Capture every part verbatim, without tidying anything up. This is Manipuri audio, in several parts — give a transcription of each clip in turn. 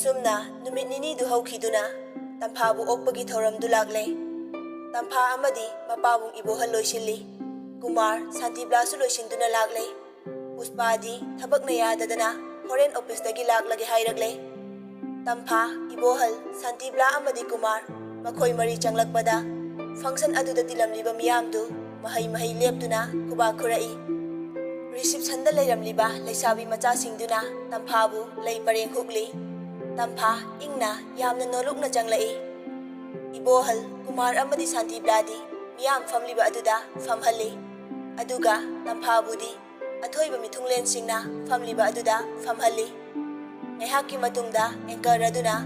ꯁꯨꯝꯅ ꯅꯨꯃꯤꯠ ꯅꯤꯅꯤꯗꯨ ꯍꯧꯈꯤꯗꯨꯅ ꯇꯝꯐꯥꯕꯨ ꯑꯣꯛꯄꯒꯤ ꯊꯧꯔꯝꯗꯨ ꯂꯥꯛꯂꯦ꯫ ꯇꯝꯐꯥ ꯑꯃꯗꯤ ꯃꯄꯥꯕꯨꯡ ꯏꯕꯣꯍꯜ ꯂꯣꯏꯁꯤꯜꯂꯤ꯫ ꯀꯨꯃꯥꯔ ꯁꯥꯟꯇꯤꯕ꯭ꯂꯥꯁꯨ ꯂꯣꯏꯁꯤꯟꯗꯨꯅ ꯂꯥꯛꯂꯦ꯫ ꯄꯨꯁꯄꯥꯗꯤ ꯊꯕꯛꯅ ꯌꯥꯗꯗꯅ ꯍꯣꯔꯦꯟ ꯑꯣꯐꯤꯁꯇꯒꯤ ꯂꯥꯛꯂꯒꯦ ꯍꯥꯏꯔꯛꯂꯦ꯫ ꯇꯝꯐꯥ, ꯏꯕꯣꯍꯜ, ꯁꯥꯟꯇꯤꯕ꯭ꯂꯥ ꯑꯃꯗꯤ ꯀꯨꯃꯥꯔ ꯃꯈꯣꯏ ꯃꯔꯤ ꯆꯪꯂꯛꯄꯗ ꯐꯪꯁꯟ ꯑꯗꯨꯗ ꯇꯤꯜꯂꯝꯂꯤꯕ ꯃꯤꯌꯥꯝꯗꯨ ꯃꯍꯩ ꯃꯍꯩ ꯂꯦꯞꯇꯨꯅ ꯈꯨꯕꯥꯛ ꯈꯨꯔꯛꯏ꯫ ꯔꯤꯁꯤꯞꯁꯟꯗ ꯂꯩꯔꯝꯂꯤꯕ ꯂꯩꯁꯥꯕꯤ ꯃꯆꯥꯁꯤꯡꯗꯨꯅ ꯇꯝꯐꯥꯕꯨ ꯂꯩ ꯄꯔꯦꯡ ꯍꯨꯛꯂꯤ꯫ ꯇꯝꯐꯥ ꯏꯪꯅ ꯌꯥꯝꯅ ꯅꯣꯂꯨꯛꯅ ꯆꯪꯂꯛꯏ꯫ ꯏꯕꯣꯍꯜ, ꯀꯨꯃꯥꯔ ꯑꯃꯗꯤ ꯁꯥꯟꯇꯤꯕ꯭ꯂꯥꯗꯤ ꯃꯤꯌꯥꯝ ꯐꯝꯂꯤꯕ ꯑꯗꯨꯗ ꯐꯝꯍꯜꯂꯤ꯫ ꯑꯗꯨꯒ ꯇꯝꯐꯥꯕꯨꯗꯤ ꯑꯊꯣꯏꯕ ꯃꯤꯊꯨꯡꯂꯦꯟꯁꯤꯡꯅ ꯐꯝꯂꯤꯕ ꯑꯗꯨꯗ ꯐꯝꯍꯜꯂꯤ꯫ ꯉꯥꯏꯍꯥꯛꯀꯤ ꯃꯇꯨꯡꯗ ꯑꯦꯡꯀꯔ ꯑꯗꯨꯅ,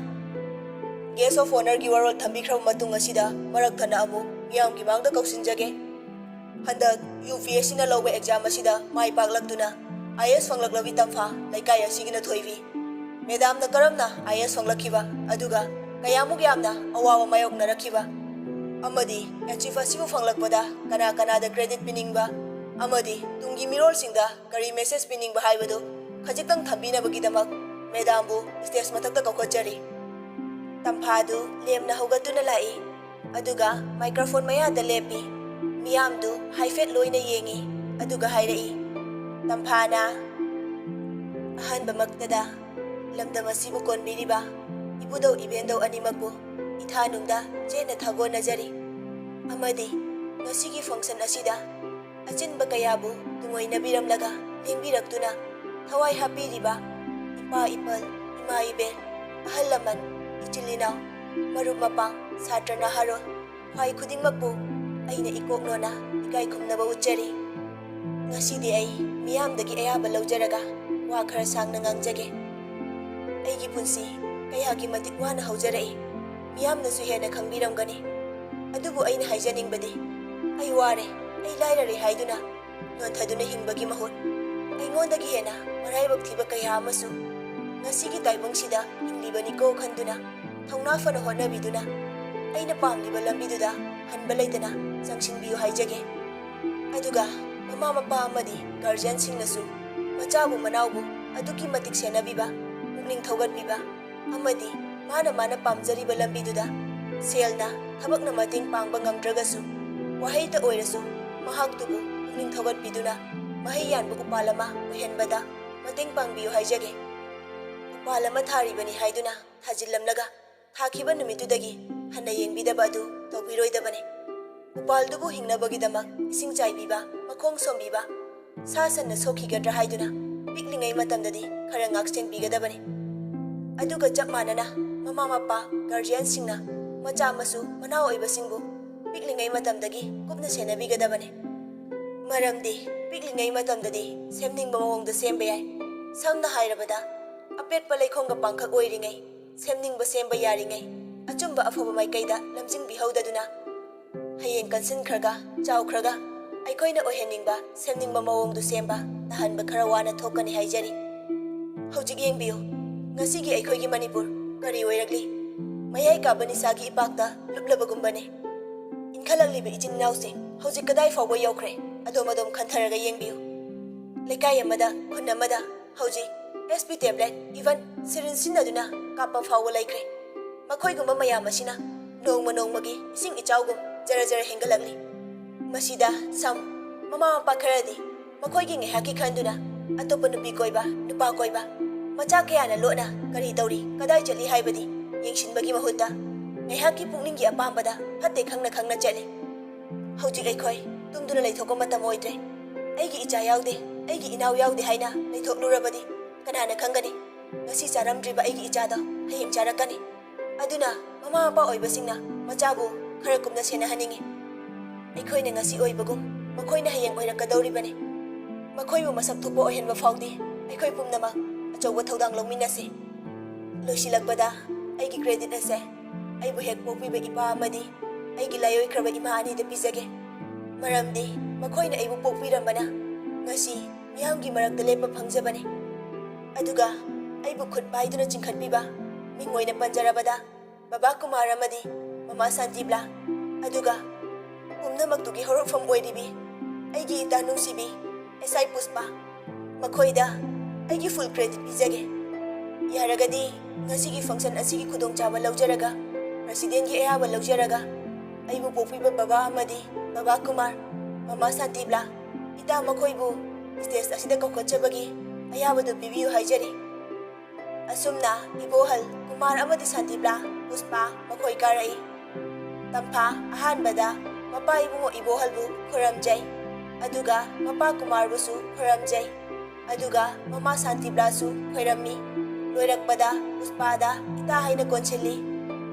"Guest of Honourꯒꯤ ꯋꯥꯔꯣꯜ ꯊꯝꯕꯤꯈ꯭ꯔꯕ ꯃꯇꯨꯡ ꯑꯁꯤꯗ ꯃꯔꯛ ꯊꯠꯅ ꯑꯃꯨꯛ ꯃꯤꯌꯥꯝꯒꯤ ꯃꯥꯡꯗ ꯀꯧꯁꯤꯟꯖꯒꯦ꯫ ꯍꯟꯗꯛ UPSCꯅ ꯂꯧꯕ ꯑꯦꯛꯖꯥꯝ ꯑꯁꯤꯗ ꯃꯥꯏ ꯄꯥꯛꯂꯛꯇꯨꯅ IAS ꯐꯪꯂꯛꯂꯕꯤ ꯇꯝꯐꯥ, ꯂꯩꯀꯥꯏ ꯑꯁꯤꯒꯤꯅ ꯊꯣꯏꯕꯤ꯫ ꯃꯦꯗꯥꯝꯅ ꯀꯔꯝꯅ IAS ꯐꯪꯂꯛꯈꯤꯕ, ꯑꯗꯨꯒ ꯀꯌꯥꯃꯨꯛ ꯌꯥꯝꯅ ꯑꯋꯥꯕ ꯃꯥꯌꯣꯛꯅꯔꯛꯈꯤꯕ, ꯑꯃꯗꯤ achieve ꯑꯁꯤꯕꯨ ꯐꯪꯂꯛꯄꯗ ꯀꯅꯥ ꯀꯅꯥꯗ credit ꯄꯤꯅꯤꯡꯕ, ꯑꯃꯗꯤ ꯇꯨꯡꯒꯤ ꯃꯤꯔꯣꯜꯁꯤꯡꯗ ꯀꯔꯤ message ꯄꯤꯅꯤꯡꯕ ꯍꯥꯏꯕꯗꯨ ꯈꯖꯤꯛꯇꯪ ꯊꯝꯕꯤꯅꯕꯒꯤꯗꯃꯛ ꯃꯦꯗꯥꯝꯕꯨ stage ꯃꯊꯛꯇ ꯀꯧꯈꯠꯆꯔꯤ꯫" ꯇꯝꯐꯥꯗꯨ ꯂꯦꯝꯅ ꯍꯧꯒꯠꯇꯨꯅ ꯂꯥꯛꯏ꯫ ꯑꯗꯨꯒ microphone ꯃꯌꯥꯗ ꯂꯦꯞꯄꯤ꯫ ꯃꯤꯌꯥꯝꯗꯨ ꯍꯥꯏꯐꯦꯠ ꯂꯣꯏꯅ ꯌꯦꯡꯏ꯫ ꯑꯗꯨꯒ ꯍꯥꯏꯔꯛꯏ, ꯇꯝꯐꯥꯅ, "ꯑꯍꯥꯟꯕꯃꯛꯇꯗ ꯂꯝꯗꯝ ꯑꯁꯤꯕꯨ ꯀꯣꯟꯕꯤꯔꯤꯕ ꯏꯕꯨꯙꯧ ꯏꯕꯦꯟꯙꯧ ꯑꯅꯤꯃꯛꯄꯨ ꯏꯊꯥꯅꯨꯡꯗ ꯆꯦꯠꯅ ꯊꯥꯒꯣꯟꯅꯖꯔꯤ꯫ ꯑꯃꯗꯤ ꯉꯁꯤꯒꯤ function ꯑꯁꯤꯗ ꯑꯆꯤꯟꯕ ꯀꯌꯥꯕꯨ ꯇꯨꯡꯑꯣꯏꯅꯕꯤꯔꯝꯂꯒ ꯂꯦꯡꯕꯤꯔꯛꯇꯨꯅ ꯊꯋꯥꯏ ꯍꯥꯞꯄꯤꯔꯤꯕ ꯏꯄꯥ ꯏꯄꯜ, ꯏꯃꯥ ꯏꯕꯦꯟ, ꯑꯍꯜ ꯂꯃꯟ, ꯏꯆꯤꯜ ꯏꯅꯥꯎ, ꯃꯔꯨꯞ ꯃꯄꯥꯡ, ꯁꯥꯇ꯭ꯔ ꯅꯍꯥꯔꯣꯜ, ꯈ꯭ꯋꯥꯏ ꯈꯨꯗꯤꯡꯃꯛꯄꯨ ꯑꯩꯅ ꯏꯀꯣꯛ ꯅꯣꯟꯅ ꯏꯀꯥꯏ ꯈꯨꯝꯅꯕ ꯎꯠꯆꯔꯤ꯫ ꯉꯁꯤꯗꯤ ꯑꯩ ꯃꯤꯌꯥꯝꯗꯒꯤ ꯑꯌꯥꯕ ꯂꯧꯖꯔꯒ ꯋꯥ ꯈꯔ ꯁꯥꯡꯅ ꯉꯥꯡꯖꯒꯦ꯫ ꯑꯩꯒꯤ ꯄꯨꯟꯁꯤ ꯀꯌꯥꯒꯤ ꯃꯇꯤꯛ ꯋꯥꯅ ꯍꯧꯖꯔꯛꯏ, ꯃꯤꯌꯥꯝꯅꯁꯨ ꯍꯦꯟꯅ ꯈꯪꯕꯤꯔꯝꯒꯅꯤ꯫ ꯑꯗꯨꯕꯨ ꯑꯩꯅ ꯍꯥꯏꯖꯅꯤꯡꯕꯗꯤ, ꯑꯩ ꯋꯥꯔꯦ, ꯑꯩ ꯂꯥꯏꯔꯔꯦ ꯍꯥꯏꯗꯨꯅ ꯅꯣꯟꯊꯗꯨꯅ ꯍꯤꯡꯕꯒꯤ ꯃꯍꯨꯠ, ꯑꯩꯉꯣꯟꯗꯒꯤ ꯍꯦꯟꯅ ꯃꯔꯥꯏꯕꯛ ꯊꯤꯕ ꯀꯌꯥ ꯑꯃꯁꯨ ꯉꯁꯤꯒꯤ ꯇꯥꯏꯕꯪꯁꯤꯗ ꯍꯤꯡꯂꯤꯕꯅꯤꯀꯣ ꯈꯟꯗꯨꯅ ꯊꯧꯅꯥ ꯐꯅ ꯍꯣꯠꯅꯕꯤꯗꯨꯅ ꯑꯩꯅ ꯄꯥꯝꯂꯤꯕ ꯂꯝꯕꯤꯗꯨꯗ ꯍꯟꯕ ꯂꯩꯇꯅ ꯆꯪꯁꯤꯟꯕꯤꯌꯨ ꯍꯥꯏꯖꯒꯦ꯫ ꯑꯗꯨꯒ ꯃꯃꯥ ꯃꯄꯥ ꯑꯃꯗꯤ guardianꯁꯤꯡꯅꯁꯨ ꯃꯆꯥꯕꯨ ꯃꯅꯥꯎꯕꯨ ꯑꯗꯨꯛꯀꯤ ꯃꯇꯤꯛ ꯁꯦꯟꯅꯕꯤꯕ, ꯄꯨꯛꯅꯤꯡ ꯊꯧꯒꯠꯄꯤꯕ, ꯑꯃꯗꯤ ꯃꯥꯅ ꯃꯥꯅ ꯄꯥꯝꯖꯔꯤꯕ ꯂꯝꯕꯤꯗꯨꯗ ꯁꯦꯜꯅ, ꯊꯕꯛꯅ ꯃꯇꯦꯡ ꯄꯥꯡꯕ ꯉꯝꯗ꯭ꯔꯒꯁꯨ, ꯋꯥꯍꯩꯇ ꯑꯣꯏꯔꯁꯨ ꯃꯍꯥꯛꯇꯨꯕꯨ ꯄꯨꯛꯅꯤꯡ ꯊꯧꯒꯠꯄꯤꯗꯨꯅ ꯃꯍꯩ ꯌꯥꯟꯕ ꯎꯄꯥꯜ ꯑꯃ ꯑꯣꯏꯍꯟꯕꯗ ꯃꯇꯦꯡ ꯄꯥꯡꯕꯤꯌꯨ ꯍꯥꯏꯖꯒꯦ꯫ ꯎꯄꯥꯜ ꯑꯃ ꯊꯥꯔꯤꯕꯅꯤ ꯍꯥꯏꯗꯨꯅ ꯊꯥꯖꯤꯜꯂꯝꯂꯒ ꯊꯥꯈꯤꯕ ꯅꯨꯃꯤꯠꯇꯨꯗꯒꯤ ꯍꯟꯅ ꯌꯦꯡꯕꯤꯗꯕ ꯑꯗꯨ ꯇꯧꯕꯤꯔꯣꯏꯗꯕꯅꯤ꯫ ꯎꯄꯥꯜꯗꯨꯕꯨ ꯍꯤꯡꯅꯕꯒꯤꯗꯃꯛ ꯏꯁꯤꯡ ꯆꯥꯏꯕꯤꯕ, ꯃꯈꯣꯡ ꯁꯣꯝꯕꯤꯕ, ꯁꯥ ꯁꯟꯅ ꯁꯣꯛꯈꯤꯒꯗ꯭ꯔꯥ ꯍꯥꯏꯗꯨꯅ ꯄꯤꯛꯂꯤꯉꯩ ꯃꯇꯝꯗꯗꯤ ꯈꯔ ꯉꯥꯛꯁꯦꯟꯕꯤꯒꯗꯕꯅꯤ꯫ ꯑꯗꯨꯒ ꯆꯞ ꯃꯥꯟꯅꯅ ꯃꯃꯥ ꯃꯄꯥ, ꯒꯥꯔꯖꯤꯌꯥꯟꯁꯤꯡꯅ ꯃꯆꯥ ꯃꯁꯨ ꯃꯅꯥꯎ ꯑꯣꯏꯕꯁꯤꯡꯕꯨ ꯄꯤꯛꯂꯤꯉꯩ ꯃꯇꯝꯗꯒꯤ ꯀꯨꯞꯅ ꯁꯦꯟꯅꯕꯤꯒꯗꯕꯅꯤ꯫ ꯃꯔꯝꯗꯤ ꯄꯤꯛꯂꯤꯉꯩ ꯃꯇꯝꯗꯗꯤ ꯁꯦꯝꯅꯤꯡꯕ ꯃꯑꯣꯡꯗ ꯁꯦꯝꯕ ꯌꯥꯏ꯫ ꯁꯝꯅ ꯍꯥꯏꯔꯕꯗ, ꯑꯄꯦꯠꯄ ꯂꯩꯈꯣꯝꯒ ꯄꯥꯡꯈꯛ ꯑꯣꯏꯔꯤꯉꯩ, ꯁꯦꯝꯅꯤꯡꯕ ꯁꯦꯝꯕ ꯌꯥꯔꯤꯉꯩ, ꯑꯆꯨꯝꯕ ꯑꯐꯕ ꯃꯥꯏꯀꯩꯗ ꯂꯝꯖꯤꯡꯕꯤꯍꯧꯗꯗꯨꯅ, ꯍꯌꯦꯡ ꯀꯟꯁꯤꯟꯈ꯭ꯔꯒ, ꯆꯥꯎꯈ꯭ꯔꯒ, ꯑꯩꯈꯣꯏꯅ ꯑꯣꯏꯍꯟꯅꯤꯡꯕ, ꯁꯦꯝꯅꯤꯡꯕ ꯃꯑꯣꯡꯗꯨ ꯁꯦꯝꯕ ꯇꯥꯍꯟꯕ ꯈꯔ ꯋꯥꯅ ꯊꯣꯛꯀꯅꯤ ꯍꯥꯏꯖꯔꯤ꯫ ꯍꯧꯖꯤꯛ ꯌꯦꯡꯕꯤꯌꯨ, ꯉꯁꯤꯒꯤ ꯑꯩꯈꯣꯏꯒꯤ ꯃꯅꯤꯄꯨꯔ ꯀꯔꯤ ꯑꯣꯏꯔꯛꯂꯤ? ꯃꯌꯥꯏ ꯀꯥꯕ ꯅꯤꯁꯥꯒꯤ ꯏꯄꯥꯛꯇ ꯂꯨꯞꯂꯕꯒꯨꯝꯕꯅꯤ꯫ ꯏꯟꯈꯠꯂꯛꯂꯤꯕ ꯏꯆꯤꯟ ꯏꯅꯥꯎꯁꯤꯡ ꯍꯧꯖꯤꯛ ꯀꯗꯥꯏ ꯐꯥꯎꯕ ꯌꯧꯈ꯭ꯔꯦ? ꯑꯗꯣꯝ ꯑꯗꯣꯝ ꯈꯟꯊꯔꯒ ꯌꯦꯡꯕꯤꯌꯨ꯫ ꯂꯩꯀꯥꯏ ꯑꯃꯗ, ꯈꯨꯟ ꯑꯃꯗ ꯍꯧꯖꯤꯛ ꯑꯦꯁ ꯄꯤ ꯇꯦꯕ꯭ꯂꯦꯠ, even ꯁꯤꯔꯤꯟ ꯁꯤꯖꯤꯟꯅꯗꯨꯅ ꯀꯥꯞꯄ ꯐꯥꯎꯕ ꯂꯩꯈ꯭ꯔꯦ꯫ ꯃꯈꯣꯏꯒꯨꯝꯕ ꯃꯌꯥꯝ ꯑꯁꯤꯅ ꯅꯣꯡꯃ ꯅꯣꯡꯃꯒꯤ ꯏꯁꯤꯡ ꯏꯆꯥꯎꯒꯨꯝ ꯖꯔ ꯖꯔ ꯍꯦꯟꯒꯠꯂꯛꯂꯤ꯫ ꯃꯁꯤꯗ ꯁꯝ, ꯃꯃꯥ ꯃꯄꯥ ꯈꯔꯗꯤ ꯃꯈꯣꯏꯒꯤ ꯉꯥꯏꯍꯥꯛꯀꯤ ꯈꯟꯗꯨꯅ ꯑꯇꯣꯞꯄ ꯅꯨꯄꯤ ꯀꯣꯏꯕ, ꯅꯨꯄꯥ ꯀꯣꯏꯕ, ꯃꯆꯥ ꯀꯌꯥꯅ ꯂꯣꯠꯅ ꯀꯔꯤ ꯇꯧꯔꯤ, ꯀꯗꯥꯏ ꯆꯠꯂꯤ ꯍꯥꯏꯕꯗꯤ ꯌꯦꯡꯁꯤꯟꯕꯒꯤ ꯃꯍꯨꯠꯇ ꯉꯥꯏꯍꯥꯛꯀꯤ ꯄꯨꯛꯅꯤꯡꯒꯤ ꯑꯄꯥꯝꯕꯗ ꯐꯠꯇꯦ ꯈꯪꯅ ꯈꯪꯅ ꯆꯠꯂꯤ꯫ ꯍꯧꯖꯤꯛ ꯑꯩꯈꯣꯏ ꯇꯨꯝꯗꯨꯅ ꯂꯩꯊꯣꯛꯄ ꯃꯇꯝ ꯑꯣꯏꯗ꯭ꯔꯦ꯫ ꯑꯩꯒꯤ ꯏꯆꯥ ꯌꯥꯎꯗꯦ, ꯑꯩꯒꯤ ꯏꯅꯥꯎ ꯌꯥꯎꯗꯦ ꯍꯥꯏꯅ ꯂꯩꯊꯣꯛꯂꯨꯔꯕꯗꯤ ꯀꯅꯥꯅ ꯈꯪꯒꯅꯤ? ꯉꯁꯤ ꯆꯥꯔꯝꯗ꯭ꯔꯤꯕ ꯑꯩꯒꯤ ꯏꯆꯥꯗꯣ ꯍꯌꯦꯡ ꯆꯥꯔꯛꯀꯅꯤ꯫ ꯑꯗꯨꯅ ꯃꯃꯥ ꯃꯄꯥ ꯑꯣꯏꯕꯁꯤꯡꯅ ꯃꯆꯥꯕꯨ ꯈꯔ ꯀꯨꯞꯅ ꯁꯦꯟꯅꯍꯟꯅꯤꯡꯏ꯫ ꯑꯩꯈꯣꯏꯅ ꯉꯁꯤ ꯑꯣꯏꯕꯒꯨꯝ ꯃꯈꯣꯏꯅ ꯍꯌꯦꯡ ꯑꯣꯏꯔꯛꯀꯗꯧꯔꯤꯕꯅꯤ꯫ ꯃꯈꯣꯏꯕꯨ ꯃꯁꯛ ꯊꯣꯛꯄ ꯑꯣꯏꯍꯟꯕ ꯐꯥꯎꯗꯤ ꯑꯩꯈꯣꯏ ꯄꯨꯝꯅꯃꯛ ꯑꯆꯧꯕ ꯊꯧꯗꯥꯡ ꯂꯧꯃꯤꯟꯅꯁꯤ꯫ ꯂꯣꯏꯁꯤꯜꯂꯛꯄꯗ, ꯑꯩꯒꯤ ꯀ꯭ꯔꯦꯗꯤꯠ ꯑꯁꯦ ꯑꯩꯕꯨ ꯍꯦꯛ ꯄꯣꯛꯄꯤꯕ ꯏꯄꯥ ꯑꯃꯗꯤ ꯑꯩꯒꯤ ꯂꯥꯏꯑꯣꯏꯈ꯭ꯔꯕ ꯏꯃꯥ ꯑꯅꯤꯗ ꯄꯤꯖꯒꯦ꯫ ꯃꯔꯝꯗꯤ ꯃꯈꯣꯏꯅ ꯑꯩꯕꯨ ꯄꯣꯛꯄꯤꯔꯝꯕꯅ ꯉꯁꯤ ꯃꯤꯌꯥꯝꯒꯤ ꯃꯔꯛꯇ ꯂꯦꯞꯄ ꯐꯪꯖꯕꯅꯤ꯫ ꯑꯗꯨꯒ ꯑꯩꯕꯨ ꯈꯨꯠ ꯄꯥꯏꯗꯨꯅ ꯆꯤꯡꯈꯠꯄꯤꯕ, ꯃꯤꯡ ꯑꯣꯏꯅ ꯄꯟꯖꯔꯕꯗ, ꯕꯕꯥ ꯀꯨꯃꯥꯔ ꯑꯃꯗꯤ ꯃꯃꯥ ꯁꯥꯟꯇꯤꯕꯂꯥ, ꯑꯗꯨꯒ ꯄꯨꯝꯅꯃꯛꯇꯨꯒꯤ ꯍꯧꯔꯛꯐꯝ ꯑꯣꯏꯔꯤꯕꯤ ꯑꯩꯒꯤ ꯏꯇꯥ ꯅꯨꯡꯁꯤꯕꯤ ꯑꯦꯁ ꯑꯥꯏ ꯄꯨꯁꯄꯥ, ꯃꯈꯣꯏꯗ ꯑꯩꯒꯤ ꯐꯨꯜ ꯀ꯭ꯔꯦꯗꯤꯠ ꯄꯤꯖꯒꯦ꯫ ꯌꯥꯔꯒꯗꯤ ꯉꯁꯤꯒꯤ function ꯑꯁꯤꯒꯤ ꯈꯨꯗꯣꯡꯆꯥꯕ ꯂꯧꯖꯔꯒ, presidentꯀꯤ ꯑꯌꯥꯕ ꯂꯧꯖꯔꯒ, ꯑꯩꯕꯨ ꯄꯣꯛꯄꯤꯕ ꯕꯕꯥ ꯑꯃꯗꯤ ꯕꯕꯥ ꯀꯨꯃꯥꯔ, ꯃꯃꯥ ꯁꯥꯟꯇꯤꯕꯂꯥ, ꯏꯇꯥ ꯃꯈꯣꯏꯕꯨ stage ꯑꯁꯤꯗ ꯀꯧꯈꯠꯆꯕꯒꯤ ꯑꯌꯥꯕꯗꯨ ꯄꯤꯕꯤꯌꯨ ꯍꯥꯏꯖꯔꯤ꯫ ꯑꯁꯨꯝꯅ ꯏꯕꯣꯍꯜ, ꯀꯨꯃꯥꯔ ꯑꯃꯗꯤ ꯁꯥꯟꯇꯤꯕꯂꯥ, ꯄꯨꯁꯄꯥ ꯃꯈꯣꯏ ꯀꯥꯔꯛꯏ꯫ ꯇꯝꯐꯥ ꯑꯍꯥꯟꯕꯗ ꯃꯄꯥ ꯏꯕꯨꯡꯉꯣ ꯏꯕꯣꯍꯜꯕꯨ ꯈꯨꯔꯝꯖꯩ, ꯑꯗꯨꯒ ꯃꯄꯥ ꯀꯨꯃꯥꯔꯕꯨꯁꯨ ꯈꯨꯔꯝꯖꯩ, ꯑꯗꯨꯒ ꯃꯃꯥ ꯁꯥꯟꯇꯤꯕꯂꯥꯁꯨ ꯈꯣꯏꯔꯝꯃꯤ꯫ ꯂꯣꯏꯔꯛꯄꯗ ꯄꯨꯁꯄꯥꯗ ꯏꯇꯥ ꯍꯥꯏꯅ ꯀꯣꯟꯁꯤꯜꯂꯤ꯫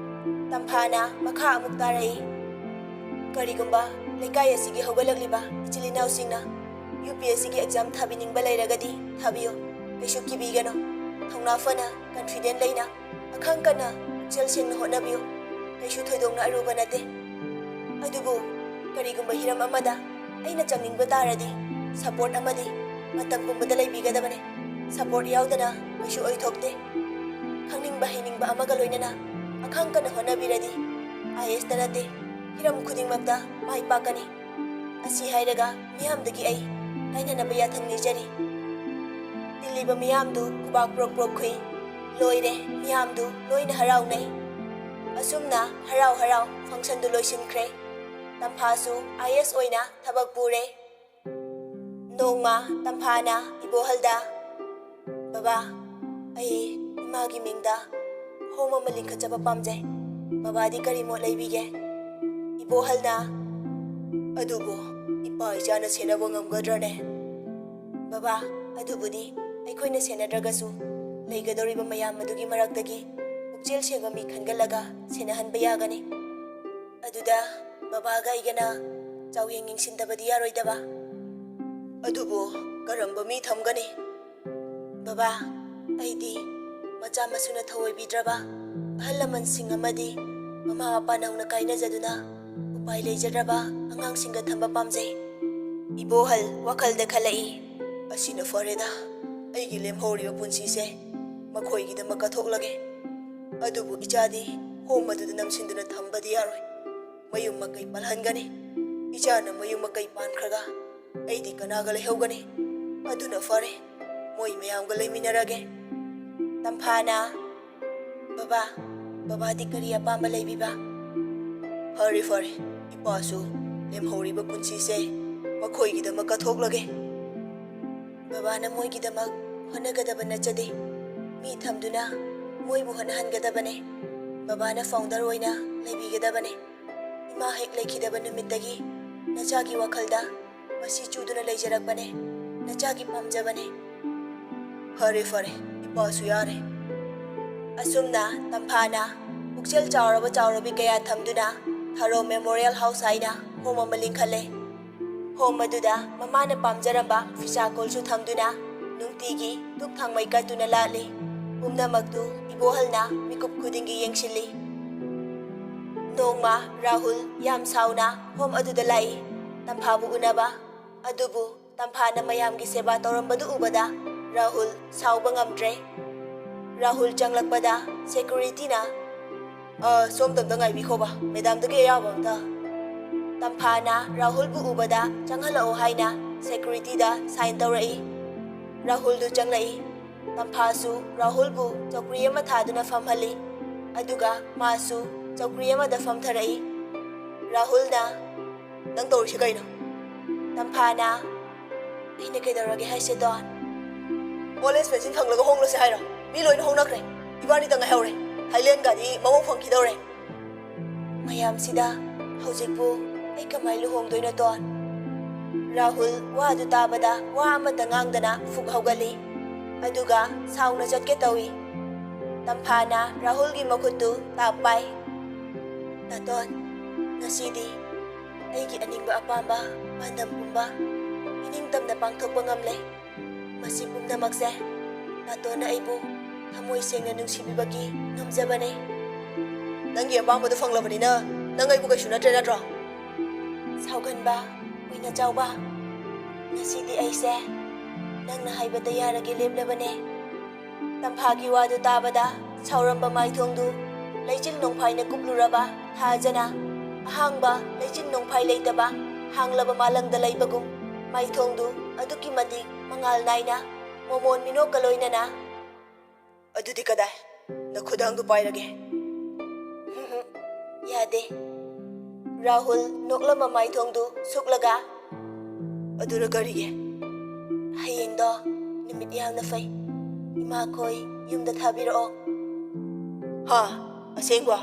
ꯇꯝꯐꯥꯅ ꯃꯈꯥ ꯑꯃꯨꯛ ꯇꯥꯔꯛꯏ, ꯀꯔꯤꯒꯨꯝꯕ ꯂꯩꯀꯥꯏ ꯑꯁꯤꯒꯤ ꯍꯧꯒꯠꯂꯛꯂꯤꯕ ꯏꯆꯤꯜ ꯏꯅꯥꯎꯁꯤꯡꯅ UPSCꯒꯤ exam ꯊꯥꯕꯤꯅꯤꯡꯕ ꯂꯩꯔꯒꯗꯤ ꯊꯥꯕꯤꯌꯨ, ꯀꯩꯁꯨ ꯀꯤꯕꯤꯒꯅꯨ꯫ ꯊꯧꯅꯥ ꯐꯅ, confident ꯂꯩꯅ, ꯑꯈꯪ ꯀꯟꯅ, ꯄꯨꯛꯆꯦꯜ ꯁꯦꯡꯅ ꯍꯣꯠꯅꯕꯤꯌꯨ꯫ ꯀꯩꯁꯨ ꯊꯣꯏꯗꯣꯛꯅ ꯑꯔꯨꯕ ꯅꯠꯇꯦ꯫ ꯑꯗꯨꯕꯨ ꯀꯔꯤꯒꯨꯝꯕ ꯍꯤꯔꯝ ꯑꯃꯗ ꯑꯩꯅ ꯆꯪꯅꯤꯡꯕ ꯇꯥꯔꯗꯤ support ꯑꯃꯗꯤ ꯃꯇꯝ ꯄꯨꯝꯕꯗ ꯂꯩꯕꯤꯒꯗꯕꯅꯤ꯫ Support ꯌꯥꯎꯗꯅ ꯀꯩꯁꯨ ꯑꯣꯏꯊꯣꯛꯇꯦ꯫ ꯈꯪꯅꯤꯡꯕ ꯍꯩꯅꯤꯡꯕ ꯑꯃꯒ ꯂꯣꯏꯅꯅ ꯑꯈꯪ ꯀꯟꯅ ꯍꯣꯠꯅꯕꯤꯔꯗꯤ IASꯇ ꯅꯠꯇꯦ, ꯍꯤꯔꯝ ꯈꯨꯗꯤꯡꯃꯛꯇ ꯃꯥꯏ ꯄꯥꯛꯀꯅꯤ꯫ ꯑꯁꯤ ꯍꯥꯏꯔꯒ ꯃꯤꯌꯥꯝꯗꯒꯤ ꯑꯩ ꯀꯥꯏꯅꯅꯕ ꯌꯥꯊꯪ ꯅꯤꯖꯔꯤ꯫ ꯇꯤꯜꯂꯤꯕ ꯃꯤꯌꯥꯝꯗꯨ ꯈꯨꯕꯥꯛ ꯄ꯭ꯔꯣꯛ ꯄ꯭ꯔꯣꯛ ꯈꯨꯏ꯫ ꯂꯣꯏꯔꯦ, ꯃꯤꯌꯥꯝꯗꯨ ꯂꯣꯏꯅ ꯍꯔꯥꯎꯅꯩ꯫ ꯑꯁꯨꯝꯅ ꯍꯔꯥꯎ ꯍꯔꯥꯎ functionꯗꯨ ꯂꯣꯏꯁꯤꯟꯈ꯭ꯔꯦ꯫ ꯇꯝꯐꯥꯁꯨ IAS ꯑꯣꯏꯅ ꯊꯕꯛ ꯄꯨꯔꯦ꯫ ꯅꯣꯡꯃ ꯇꯝꯐꯥꯅ ꯏꯕꯣꯍꯜꯗ, "ꯕꯕꯥ, ꯑꯩ ꯏꯃꯥꯒꯤ ꯃꯤꯡꯗ home ꯑꯃ ꯂꯤꯡꯈꯠꯆꯕ ꯄꯥꯝꯖꯩ꯫ ꯕꯕꯥꯗꯤ ꯀꯔꯤ ꯃꯣꯠ ꯂꯩꯕꯤꯒꯦ?" ꯏꯕꯣꯍꯜꯅ, "ꯑꯗꯨꯕꯨ ꯏꯄꯥ ꯏꯆꯥꯅ ꯁꯦꯟꯅꯕ ꯉꯝꯒꯗ꯭ꯔꯅꯦ?" "ꯕꯕꯥ, ꯑꯗꯨꯕꯨꯗꯤ ꯑꯩꯈꯣꯏꯅ ꯁꯦꯟꯅꯗ꯭ꯔꯒꯁꯨ ꯂꯩꯒꯗꯧꯔꯤꯕ ꯃꯌꯥꯝ ꯑꯗꯨꯒꯤ ꯃꯔꯛꯇꯒꯤ ꯄꯨꯛꯆꯦꯜ ꯁꯦꯡꯕ ꯃꯤ ꯈꯟꯒꯠꯂꯒ ꯁꯦꯟꯅꯍꯟꯕ ꯌꯥꯒꯅꯤ꯫ ꯑꯗꯨꯗ ꯕꯕꯥꯒ ꯑꯩꯒꯅ ꯆꯥꯎꯌꯦꯡ ꯌꯦꯡꯁꯤꯟꯗꯕꯗꯤ ꯌꯥꯔꯣꯏꯗꯕ꯫" "ꯑꯗꯨꯕꯨ ꯀꯔꯝꯕ ꯃꯤ ꯊꯝꯒꯅꯤ?" "ꯕꯕꯥ, ꯑꯩꯗꯤ ꯃꯆꯥ ꯃꯁꯨꯅ ꯊꯑꯣꯏꯕꯤꯗ꯭ꯔꯕ ꯑꯍꯜ ꯂꯃꯟꯁꯤꯡ ꯑꯃꯗꯤ ꯃꯃꯥ ꯃꯄꯥ ꯅꯧꯅ ꯀꯥꯏꯅꯖꯗꯨꯅ ꯎꯄꯥꯏ ꯂꯩꯖꯗ꯭ꯔꯕ ꯑꯉꯥꯡꯁꯤꯡꯒ ꯊꯝꯕ ꯄꯥꯝꯖꯩ꯫" ꯏꯕꯣꯍꯜ ꯋꯥꯈꯜꯗ ꯈꯜꯂꯛꯏ, "ꯑꯁꯤꯅ ꯐꯔꯦꯗ, ꯑꯩꯒꯤ ꯂꯦꯝꯍꯧꯔꯤꯕ ꯄꯨꯟꯁꯤꯁꯦ ꯃꯈꯣꯏꯒꯤꯗꯃꯛ ꯀꯠꯊꯣꯛꯂꯒꯦ꯫ ꯑꯗꯨꯕꯨ ꯏꯆꯥꯗꯤ home ꯑꯗꯨꯗ ꯅꯝꯁꯤꯟꯗꯨꯅ ꯊꯝꯕꯗꯤ ꯌꯥꯔꯣꯏ꯫ ꯃꯌꯨꯝ ꯃꯀꯩ ꯄꯥꯜꯍꯟꯒꯅꯤ꯫ ꯏꯆꯥꯅ ꯃꯌꯨꯝ ꯃꯀꯩ ꯄꯥꯟꯈ꯭ꯔꯒ ꯑꯩꯗꯤ ꯀꯅꯥꯒ ꯂꯩꯍꯧꯒꯅꯤ? ꯑꯗꯨꯅ ꯐꯔꯦ, ꯃꯣꯏ ꯃꯌꯥꯝꯒ ꯂꯩꯃꯤꯟꯅꯔꯒꯦ꯫" ꯇꯝꯐꯥꯅ, "ꯕꯕꯥ, ꯕꯕꯥꯗꯤ ꯀꯔꯤ ꯑꯄꯥꯝꯕ ꯂꯩꯕꯤꯕ?" "ꯐꯔꯦ, ꯐꯔꯦ, ꯏꯄꯥꯁꯨ ꯂꯦꯝꯍꯧꯔꯤꯕ ꯄꯨꯟꯁꯤꯁꯦ ꯃꯈꯣꯏꯒꯤꯗꯃꯛ ꯀꯠꯊꯣꯛꯂꯒꯦ꯫ ꯕꯕꯥꯅ ꯃꯣꯏꯒꯤꯗꯃꯛ ꯍꯣꯠꯅꯒꯗꯕ ꯅꯠꯆꯗꯦ꯫ ꯃꯤ ꯊꯝꯗꯨꯅ ꯃꯣꯏꯕꯨ ꯍꯣꯠꯅꯍꯟꯒꯗꯕꯅꯦ꯫ ꯕꯕꯥꯅ founder ꯑꯣꯏꯅ ꯂꯩꯕꯤꯒꯗꯕꯅꯦ꯫ ꯏꯃꯥ ꯍꯦꯛ ꯂꯩꯈꯤꯗꯕ ꯅꯨꯃꯤꯠꯇꯒꯤ ꯅꯆꯥꯒꯤ ꯋꯥꯈꯜꯗ ꯃꯁꯤ ꯆꯨꯗꯨꯅ ꯂꯩꯖꯔꯛꯄꯅꯦ꯫ ꯅꯆꯥꯒꯤ ꯄꯥꯝꯖꯕꯅꯦ꯫" "ꯐꯔꯦ, ꯐꯔꯦ, ꯏꯄꯥꯁꯨ ꯌꯥꯔꯦ꯫" ꯑꯁꯨꯝꯅ ꯇꯝꯐꯥꯅ ꯄꯨꯛꯆꯦꯜ ꯆꯥꯎꯔꯕ ꯆꯥꯎꯔꯕꯤ ꯀꯌꯥ ꯊꯝꯗꯨꯅ ꯊꯥꯔꯣ Memorial House ꯍꯥꯏꯅ home ꯑꯃ ꯂꯤꯡꯈꯠꯂꯦ꯫ Home ꯑꯗꯨꯗ ꯃꯃꯥꯅ ꯄꯥꯝꯖꯔꯝꯕ ꯐꯤꯁꯥ ꯀꯣꯜꯁꯨ ꯊꯝꯗꯨꯅ ꯅꯨꯡꯇꯤꯒꯤ ꯙꯨꯞ ꯊꯥꯎꯃꯩ ꯀꯠꯇꯨꯅ ꯂꯥꯠꯂꯤ꯫ ꯄꯨꯝꯅꯃꯛꯇꯨ ꯏꯕꯣꯍꯜꯅ ꯃꯤꯀꯨꯞ ꯈꯨꯗꯤꯡꯒꯤ ꯌꯦꯡꯁꯤꯜꯂꯤ꯫ ꯅꯣꯡꯃ ꯔꯥꯍꯨꯜ ꯌꯥꯝ ꯁꯥꯎꯅ home ꯑꯗꯨꯗ ꯂꯥꯛꯏ, ꯇꯝꯐꯥꯕꯨ ꯎꯅꯕ꯫ ꯑꯗꯨꯕꯨ ꯇꯝꯐꯥꯅ ꯃꯌꯥꯝꯒꯤ ꯁꯦꯕꯥ ꯇꯧꯔꯝꯕꯗꯨ ꯎꯕꯗ ꯔꯥꯍꯨꯜ ꯁꯥꯎꯕ ꯉꯝꯗ꯭ꯔꯦ꯫ ꯔꯥꯍꯨꯜ ꯆꯪꯂꯛꯄꯗ securityꯅ, "ꯑ, ꯁꯣꯝꯗ ꯑꯝꯇ ꯉꯥꯏꯕꯤꯈꯣꯕ, madamꯗꯒꯤ ꯑꯌꯥꯕ ꯑꯝꯇ꯫" ꯇꯝꯐꯥꯅ ꯔꯥꯍꯨꯜꯕꯨ ꯎꯕꯗ ꯆꯪꯍꯜꯂꯛꯑꯣ ꯍꯥꯏꯅ securityꯗ sign ꯇꯧꯔꯛꯏ꯫ ꯔꯥꯍꯨꯜꯗꯨ ꯆꯪꯂꯛꯏ꯫ ꯇꯝꯐꯥꯁꯨ ꯔꯥꯍꯨꯜꯕꯨ ꯆꯧꯀ꯭ꯔꯤ ꯑꯃ ꯊꯥꯗꯨꯅ ꯐꯝꯍꯜꯂꯤ꯫ ꯑꯗꯨꯒ ꯃꯥꯁꯨ ꯆꯧꯀ꯭ꯔꯤ ꯑꯃꯗ ꯐꯝꯊꯔꯛꯏ꯫ ꯔꯥꯍꯨꯜꯅ, "ꯅꯪ ꯇꯧꯔꯤꯁꯤ ꯀꯩꯅꯣ?" ꯇꯝꯐꯥꯅ, "ꯑꯩꯅ ꯀꯩꯗꯧꯔꯒꯦ ꯍꯥꯏꯁꯦ, ꯗꯣꯟ?" "College ꯃꯆꯤꯟ ꯐꯪꯂꯒ ꯍꯣꯡꯂꯁꯦ ꯍꯥꯏꯔꯣ? ꯃꯤ ꯂꯣꯏꯅ ꯍꯣꯡꯅꯈ꯭ꯔꯦ꯫ ꯏꯕꯥꯅꯤꯇ ꯉꯥꯏꯍꯧꯔꯦ꯫ ꯊꯥꯏꯂꯦꯟꯒꯗꯤ ꯃꯑꯣꯡ ꯐꯪꯈꯤꯗꯧꯔꯦ꯫ ꯃꯌꯥꯝꯁꯤꯗ ꯍꯧꯖꯤꯛꯄꯨ ꯑꯩ ꯀꯃꯥꯏ ꯂꯨꯍꯣꯡꯗꯣꯏꯅꯣ, ꯗꯣꯟ?" ꯔꯥꯍꯨꯜ ꯋꯥꯗꯨ ꯇꯥꯕꯗ ꯋꯥ ꯑꯃꯠꯇ ꯉꯥꯡꯗꯅ ꯐꯨꯛ ꯍꯧꯒꯠꯂꯤ꯫ ꯑꯗꯨꯒ ꯁꯥꯎꯅ ꯆꯠꯀꯦ ꯇꯧꯏ꯫ ꯇꯝꯐꯥꯅ ꯔꯥꯍꯨꯜꯒꯤ ꯃꯈꯨꯠꯇꯨ ꯇꯥꯞ ꯄꯥꯏ꯫ "ꯅꯥꯇꯣꯟ, ꯉꯁꯤꯗꯤ ꯑꯩꯒꯤ ꯑꯅꯤꯡꯕ ꯑꯄꯥꯝꯕ ꯄꯥꯟꯗꯝ ꯄꯨꯝꯕ ꯏꯅꯤꯡꯇꯝꯅ ꯄꯥꯡꯊꯣꯛꯄ ꯉꯝꯂꯦ꯫ ꯃꯁꯤ ꯄꯨꯝꯅꯃꯛꯁꯦ ꯅꯥꯇꯣꯟꯅ ꯑꯩꯕꯨ ꯊꯃꯣꯏ ꯁꯦꯡꯅ ꯅꯨꯡꯁꯤꯕꯤꯕꯒꯤ ꯉꯝꯖꯕꯅꯦ꯫" "ꯅꯪꯒꯤ ꯑꯄꯥꯝꯕꯗꯨ ꯐꯪꯂꯕꯅꯤꯅ ꯅꯪ ꯑꯩꯕꯨ ꯀꯩꯁꯨ ꯅꯠꯇ꯭ꯔꯦ ꯅꯠꯇ꯭ꯔꯣ?" "ꯁꯥꯎꯒꯟꯕ, ꯀꯨꯏꯅ ꯆꯥꯎꯕ, ꯉꯁꯤꯗꯤ ꯑꯩꯁꯦ ꯅꯪꯅ ꯍꯥꯏꯕꯗ ꯌꯥꯔꯒꯦ ꯂꯦꯞꯂꯕꯅꯦ꯫" ꯇꯝꯐꯥꯒꯤ ꯋꯥꯗꯨ ꯇꯥꯕꯗ ꯁꯥꯎꯔꯝꯕ ꯃꯥꯏꯊꯣꯡꯗꯨ ꯂꯩꯆꯤꯜ ꯅꯣꯡꯐꯥꯏꯅ ꯀꯨꯞꯂꯨꯔꯕ ꯊꯥꯖꯅ ꯑꯍꯥꯡꯕ ꯂꯩꯆꯤꯜ ꯅꯣꯡꯐꯥꯏ ꯂꯩꯇꯕ ꯍꯥꯡꯂꯕ ꯃꯥꯂꯪꯗ ꯂꯩꯕꯒꯨꯝ ꯃꯥꯏꯊꯣꯡꯗꯨ ꯑꯗꯨꯛꯀꯤ ꯃꯇꯤꯛ ꯃꯉꯥꯜ ꯅꯥꯏꯅ ꯃꯣꯃꯣꯟ ꯃꯤꯅꯣꯛꯀ ꯂꯣꯏꯅꯅ ꯑꯗꯨꯗꯤ ꯀꯗꯥꯏ? ꯅꯈꯨꯗꯥꯡꯗꯨ ꯄꯥꯏꯔꯒꯦ꯫ ꯌꯥꯗꯦ꯫ ꯔꯥꯍꯨꯜ ꯅꯣꯛꯂꯝꯕ ꯃꯥꯏꯊꯣꯡꯗꯨ ꯁꯨꯛꯂꯒ, "ꯑꯗꯨꯅ ꯀꯔꯤꯒꯤ?" "ꯍꯌꯦꯡꯗꯣ ꯅꯨꯃꯤꯠ ꯌꯥꯝꯅ ꯐꯩ꯫ ꯏꯃꯥꯈꯣꯏ ꯌꯨꯝꯗ ꯊꯥꯕꯤꯔꯛꯑꯣ꯫" "ꯍꯥ? ꯑꯁꯦꯡꯕ?"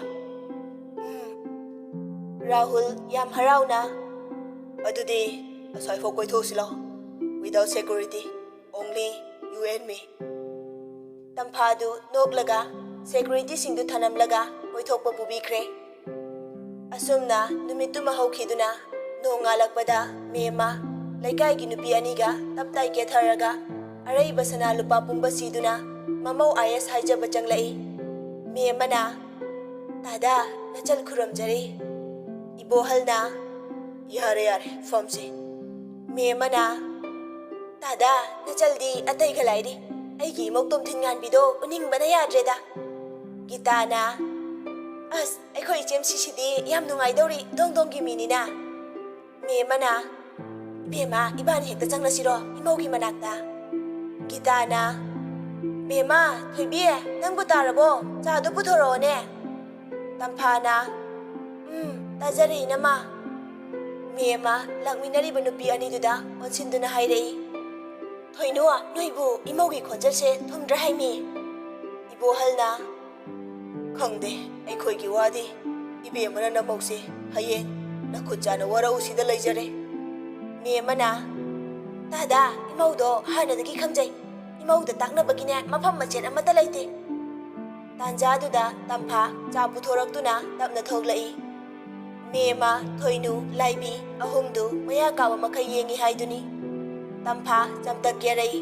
"ꯎꯝ꯫" ꯔꯥꯍꯨꯜ ꯌꯥꯝ ꯍꯔꯥꯎꯅ, "ꯑꯗꯨꯗꯤ ꯑꯁ꯭ꯋꯥꯏꯐꯥꯎ ꯀꯣꯏꯊꯣꯛꯎꯁꯤ ꯂꯥꯎ꯫ Without security, only you and me." ꯇꯝꯐꯥꯗꯨ ꯅꯣꯛꯂꯒ ꯁꯦꯀ꯭ꯌꯨꯔꯤꯇꯤꯁꯤꯡꯗꯨ ꯊꯅꯝꯂꯒ ꯀꯣꯏꯊꯣꯛꯄ ꯄꯨꯕꯤꯈ꯭ꯔꯦ꯫ ꯑꯁꯨꯝꯅ ꯅꯨꯃꯤꯠꯇꯨꯃ ꯍꯧꯈꯤꯗꯨꯅ ꯅꯣꯡꯉꯥꯜꯂꯛꯄꯗ ꯃꯦꯝꯃ ꯂꯩꯀꯥꯏꯒꯤ ꯅꯨꯄꯤ ꯑꯅꯤꯒ ꯇꯞ ꯇꯥꯏ ꯀꯦꯊꯔꯒ ꯑꯔꯩꯕ ꯁꯅꯥ ꯂꯨꯄꯥ ꯄꯨꯝꯕ ꯁꯤꯗꯨꯅ ꯃꯃꯧ ꯑꯥꯏ ꯑꯦꯁ ꯍꯥꯏꯖꯕ ꯆꯪꯂꯛꯏ꯫ ꯃꯦꯝꯃꯅ, "ꯇꯥꯗꯥ, ꯅꯆꯜ ꯈꯨꯔꯨꯝꯖꯔꯤ꯫" ꯏꯕꯣꯍꯜꯅ, "ꯌꯥꯔꯦ, ꯌꯥꯔꯦ, ꯐꯝꯁꯤ꯫" ꯃꯦꯝꯃꯅ, "ꯇꯥꯗꯥ, ꯅꯆꯜꯗꯤ ꯑꯇꯩꯒ ꯂꯥꯏꯔꯤ꯫ ꯑꯩꯒꯤ ꯏꯃꯧ ꯇꯣꯝꯊꯤꯟ ꯉꯥꯟꯕꯤꯗꯣ ꯎꯅꯤꯡꯕꯅ ꯌꯥꯗ꯭ꯔꯦꯗ꯫" ꯒꯤꯇꯥꯅ, "ꯑꯁ, ꯑꯩꯈꯣꯏ ꯏꯆꯦꯝ ꯁꯤꯁꯤꯗꯤ ꯌꯥꯝ ꯅꯨꯡꯉꯥꯏꯗꯧꯔꯤ, ꯗꯣꯡ ꯗꯣꯡꯒꯤ ꯃꯤꯅꯤꯅ꯫" ꯃꯦꯝꯃꯅ, "ꯏꯕꯦꯝꯃ, ꯏꯕꯥꯅꯤ ꯍꯦꯛꯇ ꯆꯪꯂꯁꯤꯔꯣ ꯏꯃꯧꯒꯤ ꯃꯅꯥꯛꯇ?" ꯒꯤꯇꯥꯅ, "ꯕꯦꯝꯃ, ꯊꯣꯏꯕꯤ, ꯅꯪꯕꯨ ꯇꯥꯔꯕꯣ? ꯆꯥꯗꯣ ꯄꯨꯊꯣꯔꯛꯑꯣꯅꯦ꯫" ꯇꯝꯐꯥꯅ, "ꯎꯝ, ꯇꯥꯖꯔꯦ, ꯏꯅꯝꯃ꯫" ꯃꯦꯝꯃ ꯂꯥꯛꯃꯤꯟꯅꯔꯤꯕ ꯅꯨꯄꯤ ꯑꯅꯤꯗꯨꯗ ꯑꯣꯟꯁꯤꯟꯗꯨꯅ ꯍꯥꯏꯔꯛꯏ, "ꯊꯣꯏꯅꯨ, ꯅꯣꯏꯕꯨ ꯏꯃꯧꯒꯤ ꯈꯣꯟꯖꯦꯜꯁꯦ ꯊꯨꯝꯗ꯭ꯔ ꯍꯥꯏꯃꯤ?" ꯏꯕꯣꯍꯜꯅ, "ꯈꯪꯗꯦ, ꯑꯩꯈꯣꯏꯒꯤ ꯋꯥꯗꯤ ꯏꯕꯦꯝꯃꯅ ꯅꯃꯧꯁꯦ ꯍꯌꯦꯡ ꯅꯈꯨꯠ ꯆꯥꯅ ꯋꯥꯔꯛꯎꯁꯤꯗ ꯂꯩꯖꯔꯦ꯫" ꯃꯦꯝꯃꯅ, "ꯇꯥꯗꯥ, ꯏꯃꯧꯗꯣ ꯍꯥꯟꯅꯗꯒꯤ ꯈꯪꯖꯩ꯫ ꯏꯃꯧꯗ ꯇꯥꯛꯅꯕꯒꯤꯅꯦ ꯃꯐꯝ ꯃꯆꯦꯠ ꯑꯃꯠꯇ ꯂꯩꯇꯦ꯫" ꯇꯥꯟꯖꯥꯗꯨꯗ ꯇꯝꯐꯥ ꯆꯥ ꯄꯨꯊꯣꯔꯛꯇꯨꯅ ꯇꯞꯅ ꯊꯣꯛꯂꯛꯏ꯫ ꯃꯦꯝꯃ, ꯊꯣꯏꯅꯨ, ꯂꯥꯏꯕꯤ ꯑꯍꯨꯝꯗꯨ ꯃꯌꯥ ꯀꯥꯕ ꯃꯈꯩ ꯌꯦꯡꯉꯤ ꯍꯥꯏꯗꯨꯅꯤ꯫ ꯇꯝꯐꯥ ꯆꯝꯇꯛ ꯀꯦꯔꯛꯏ꯫